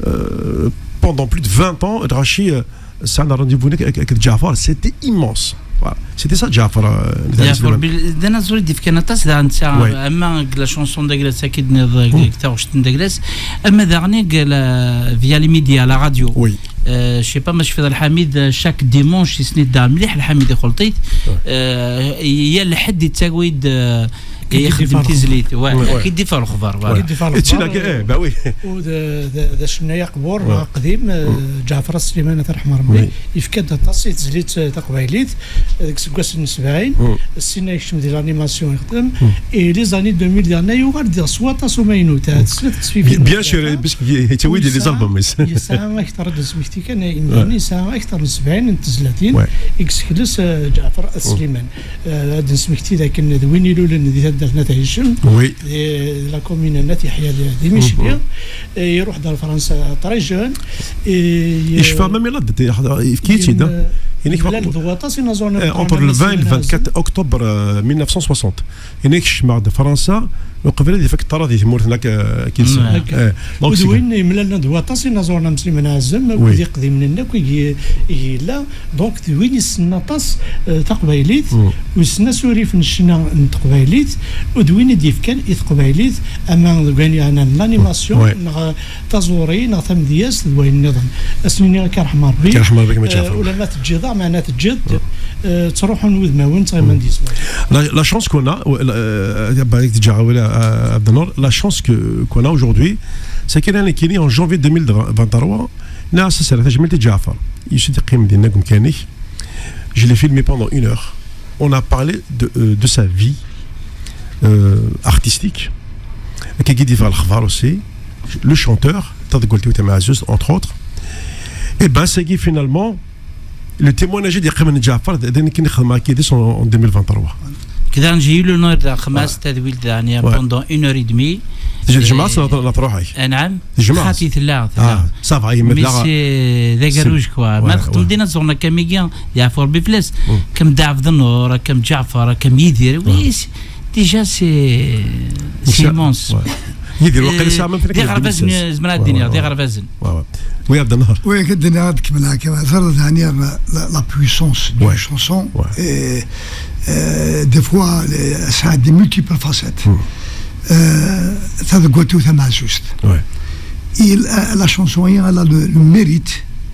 euh, pendant plus de vingt ans, lɣaci, euh, sɛan rendez-vous avec, avec, avec Ǧaɛfar, c'était immense. Voilà. C'était ça, Ǧaɛfar, euh, Ǧaɛfar Sliman. Bil-, d anaẓur i d-yefkan aṭas, daɣen netta, ouais, ama deg la chanson d aglas, akka i d-tenniḍ, deg taɣect n d aglas, ama daɣen deg la, via les médias, la radio. Oui. Euh, je sais pas, ma tecfiḍ Lḥamid, euh, chaque dimanche, yesni-d daɣen mliḥ Lḥamid ixelṭ-it. Ouais. Euh, yal ḥedd yettawi-d, euh, Qui dit yexdem tizlit, ouais, ouais, ouais, qui dit lexbar, voilà. Qui dit lexbar. Et tu l'as, eh, bah oui. U d, d, d acennay aqbur, ouais, aqdim, euh, Ǧaɛfar Sliman, ad t-yerḥem Rebbi, oui, yefka-d aṭas i tezlit, euh, taqbaylit, euh, deg iseggasen n sebɛin, mm, ssinna yekcem di l'animation ixdem, mm, et les années deux mille dernier yuɣal-d s waṭas umaynut, ah, tesliḍ i tesfifin. Bien sûr, parce que yettawi-d les albums. Yesɛa, yesɛa akteṛ, ad d-nesmekti kan, imdanen, ouais, yesɛa akteṛ n sebɛin n tezlatin, ouais, i yessekles, euh, Ǧaɛfar Sliman. Euh, ad d-nesmekti dakken d win ilulen di taddart n At Hicem, oui, di la commune n At Yeḥya di, di Micli. Mhm. Euh, iruḥ-d ar Fransa très jeune. Et, euh, yecfa même la date, yefka-yi-tt-id, hein. Yem-, yemlal-d waṭas inaẓuren, eh, entre le vingt et le vingt-quatre octobre, euh, mille neuf cent soixante. Yenna-k kecmeɣ-d Fransa, uqbel ad ifak ṭṭrad di tmurt-nneɣ, euh, Kilsa. Mm. Eh, donc, u d win yemlalen d waṭas inaẓuren am Sliman Ɛazem, akked, oui, iqdimen-nni akk i y-, i yella. Donc, d win yessnen aṭas, euh, taqbaylit, mm, u yessen asurif n ccna n teqbaylit, u d win i d-yefkan i teqbaylit, ama deg wayen yeɛnan l'animation, ouais, neɣ taẓuri, neɣ tamedyazt, d wayen nniḍen. Ad s-nini akka, yerḥem Rebbi. Yerḥem Rebbi, ma, euh, tǧaɛfeḍ. Ulamma teǧǧiḍ-aɣ, meɛna teǧǧiḍ-d, mm, euh, ttruḥun wudmawen, ttɣiman, mm, di zzwaǧ. La, la chance qu'on a, euh, euh, bah, euh, Abdenour, la chance que, qu'on a aujourd'hui, c'est qu'il y a en janvier deux mille vingt-trois, Nasser Serret, Ajmel Ǧaɛfar. Yussi-d yeqqim dinna deg umkan-ik. Je l'ai filmé pendant une heure. On a parlé de, euh, de sa vie, euh, artistique. Akkagi d-yeffeɣ lexbar aussi. Le chanteur, Tadegwalt-iw Tamaɛzuzt, entre autres. Et ben, c'est finalement le témoignage de Ǧaɛfar, d, d nekk i xedmeɣ akkagi en, en deux mille vingt-trois. Kda, j'ai eu l'honneur de xedmeɣ, ouais, tadwilt daɣen, ouais, pendant une heure et demie. Tjemɛeḍ-tt neɣ truḥ-ak? Anɛam. Tjemɛeḍ-tt? Xaṭi tella, tella. Ah, ça va, yemma. Mais tella, c'est d agerruj, quoi. Ouais, ma txeddmeḍ, ouais, dina ẓurna kamigi, yeɛfu Rebbi fell-as. Mm. Comme Dda Ɛebdennur, comme Ǧaɛfar, comme Yidir. Oui, ouais, c'est, déjà, c'est, c'est immense. Ouais. Yidir, waqila, euh, yesɛa même d aɣerbaz, deux mille seize. Zemreɣ ad d-iniɣ, ouais, ouais, d aɣerbaz. Ouais, ouais. Oui, Abdennur. Oui, ad d-iniɣ, ad kemmleɣ, kama terḍa, la, la, la puissance d'une, ouais, chanson. Ouais. Et, euh, des fois, les, ça a des multiples facettes. Mm. Euh, Tadegwalt-iw Tamaɛzuzt. Ouais. Et la, la chanson, elle a le, le mérite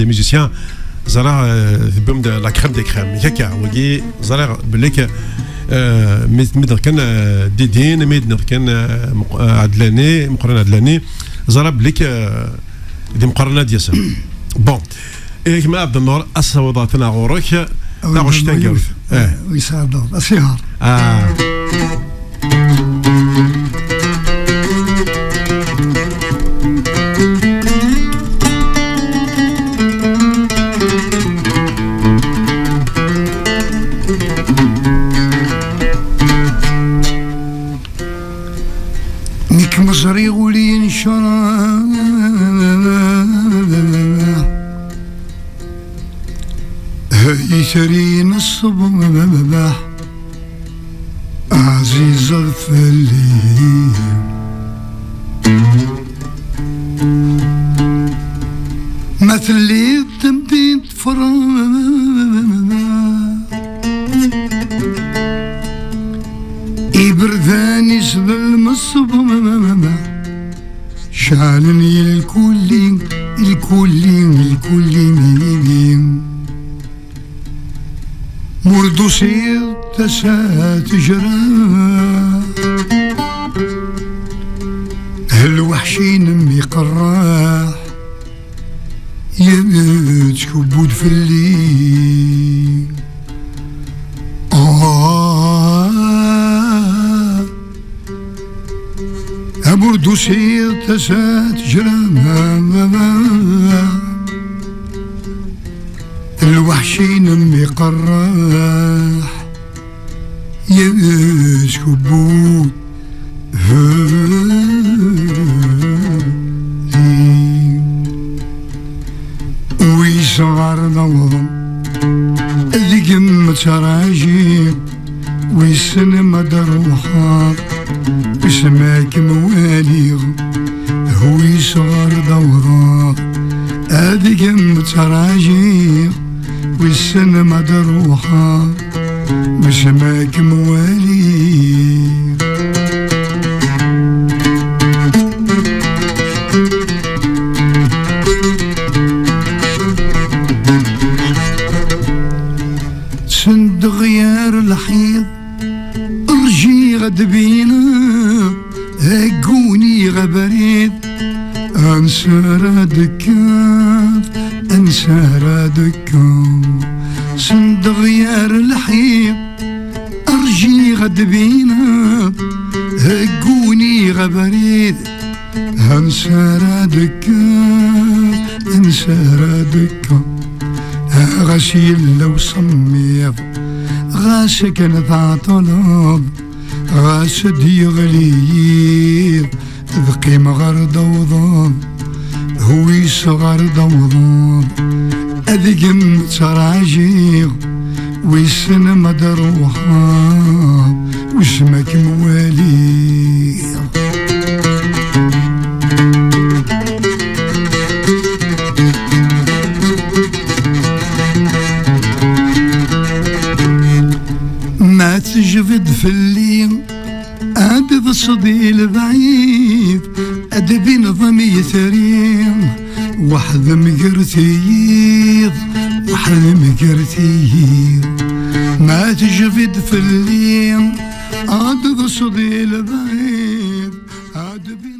des musiciens. Ẓriɣ, eh, tewwim-d la crème des crèmes. Akka, wagi, ẓriɣ belli k-, eh, mi, mi d-nniḍ kan, eh, Didin, mi d-nniḍ kan, eh, Meq-, eh, Ɛedlani, Meqqran Ɛedlani, ẓriɣ belli k-, eh, d imeqqranen ad d-yasen. Bon. Eh, gma Ɛebdennur, ass-a wwḍeɣ-ten ɣur-k, taɣect taneggarut. Eh. Wis ɛeddaḍ, asiher. Ah. Nekk meẓriɣ ul yenceṛ, itri n ṣṣbeḥ ɛzizeɣ fell-i. Ma telliḍ temdint tferreḍ, iberdan isbel meṣṣbeḥ, ceɛlen ilkulli, ilkulli, ilkulli. Murdusiḍ tasa tejra, lweḥc-inem iqerreḥ, yettkubbu-d fell-i. Ah, amurdusiḍ tasa tejra, lweḥc-inem iqerreḥ, yettkubbu-d fell-i. Wis ɣer d-awḍeḍ, deg-m ttrajiɣ, wissen ma d-ruḥeḍ, wissen ma kem-waliɣ. Wis ɣer d-awḍeḍ, deg-m ttrajiɣ, wissen ma d-ruḥeḍ, wissen ma kem-waliɣ. Sendeɣ yar lḥiḍ, rjiɣ ad d-bineɣ, agguniɣ abrid, ansa ara d-tekkeḍ, ansa ara d-tekkeḍ. Sendeɣ yar lḥiḍ, rjiɣ ad d-bineɣ, agguniɣ abrid, ansa ara d-tekkeḍ, ansa ara d-tekkeḍ. Ɣas yella usemmiḍ, ɣas akken tɛeṭṭleḍ, ɣas ad d-yeɣli yiḍ, teqqimeḍ ɣer d-awḍeḍ, wis ɣer d-awḍeḍ, ad gem ttrajiɣ, wissen ma d-ruḥeḍ, wissen ma kem-waliɣ. Ma tejbiḍ fell-i, ad ḍseḍ i lebɛid, ad d-bineḍ am yetri, weḥd-m gar tiyiḍ, weḥd-m gar tiyiḍ. Ma tejbiḍ fell-i, ad ḍseḍ i lebɛid, ad d-bineḍ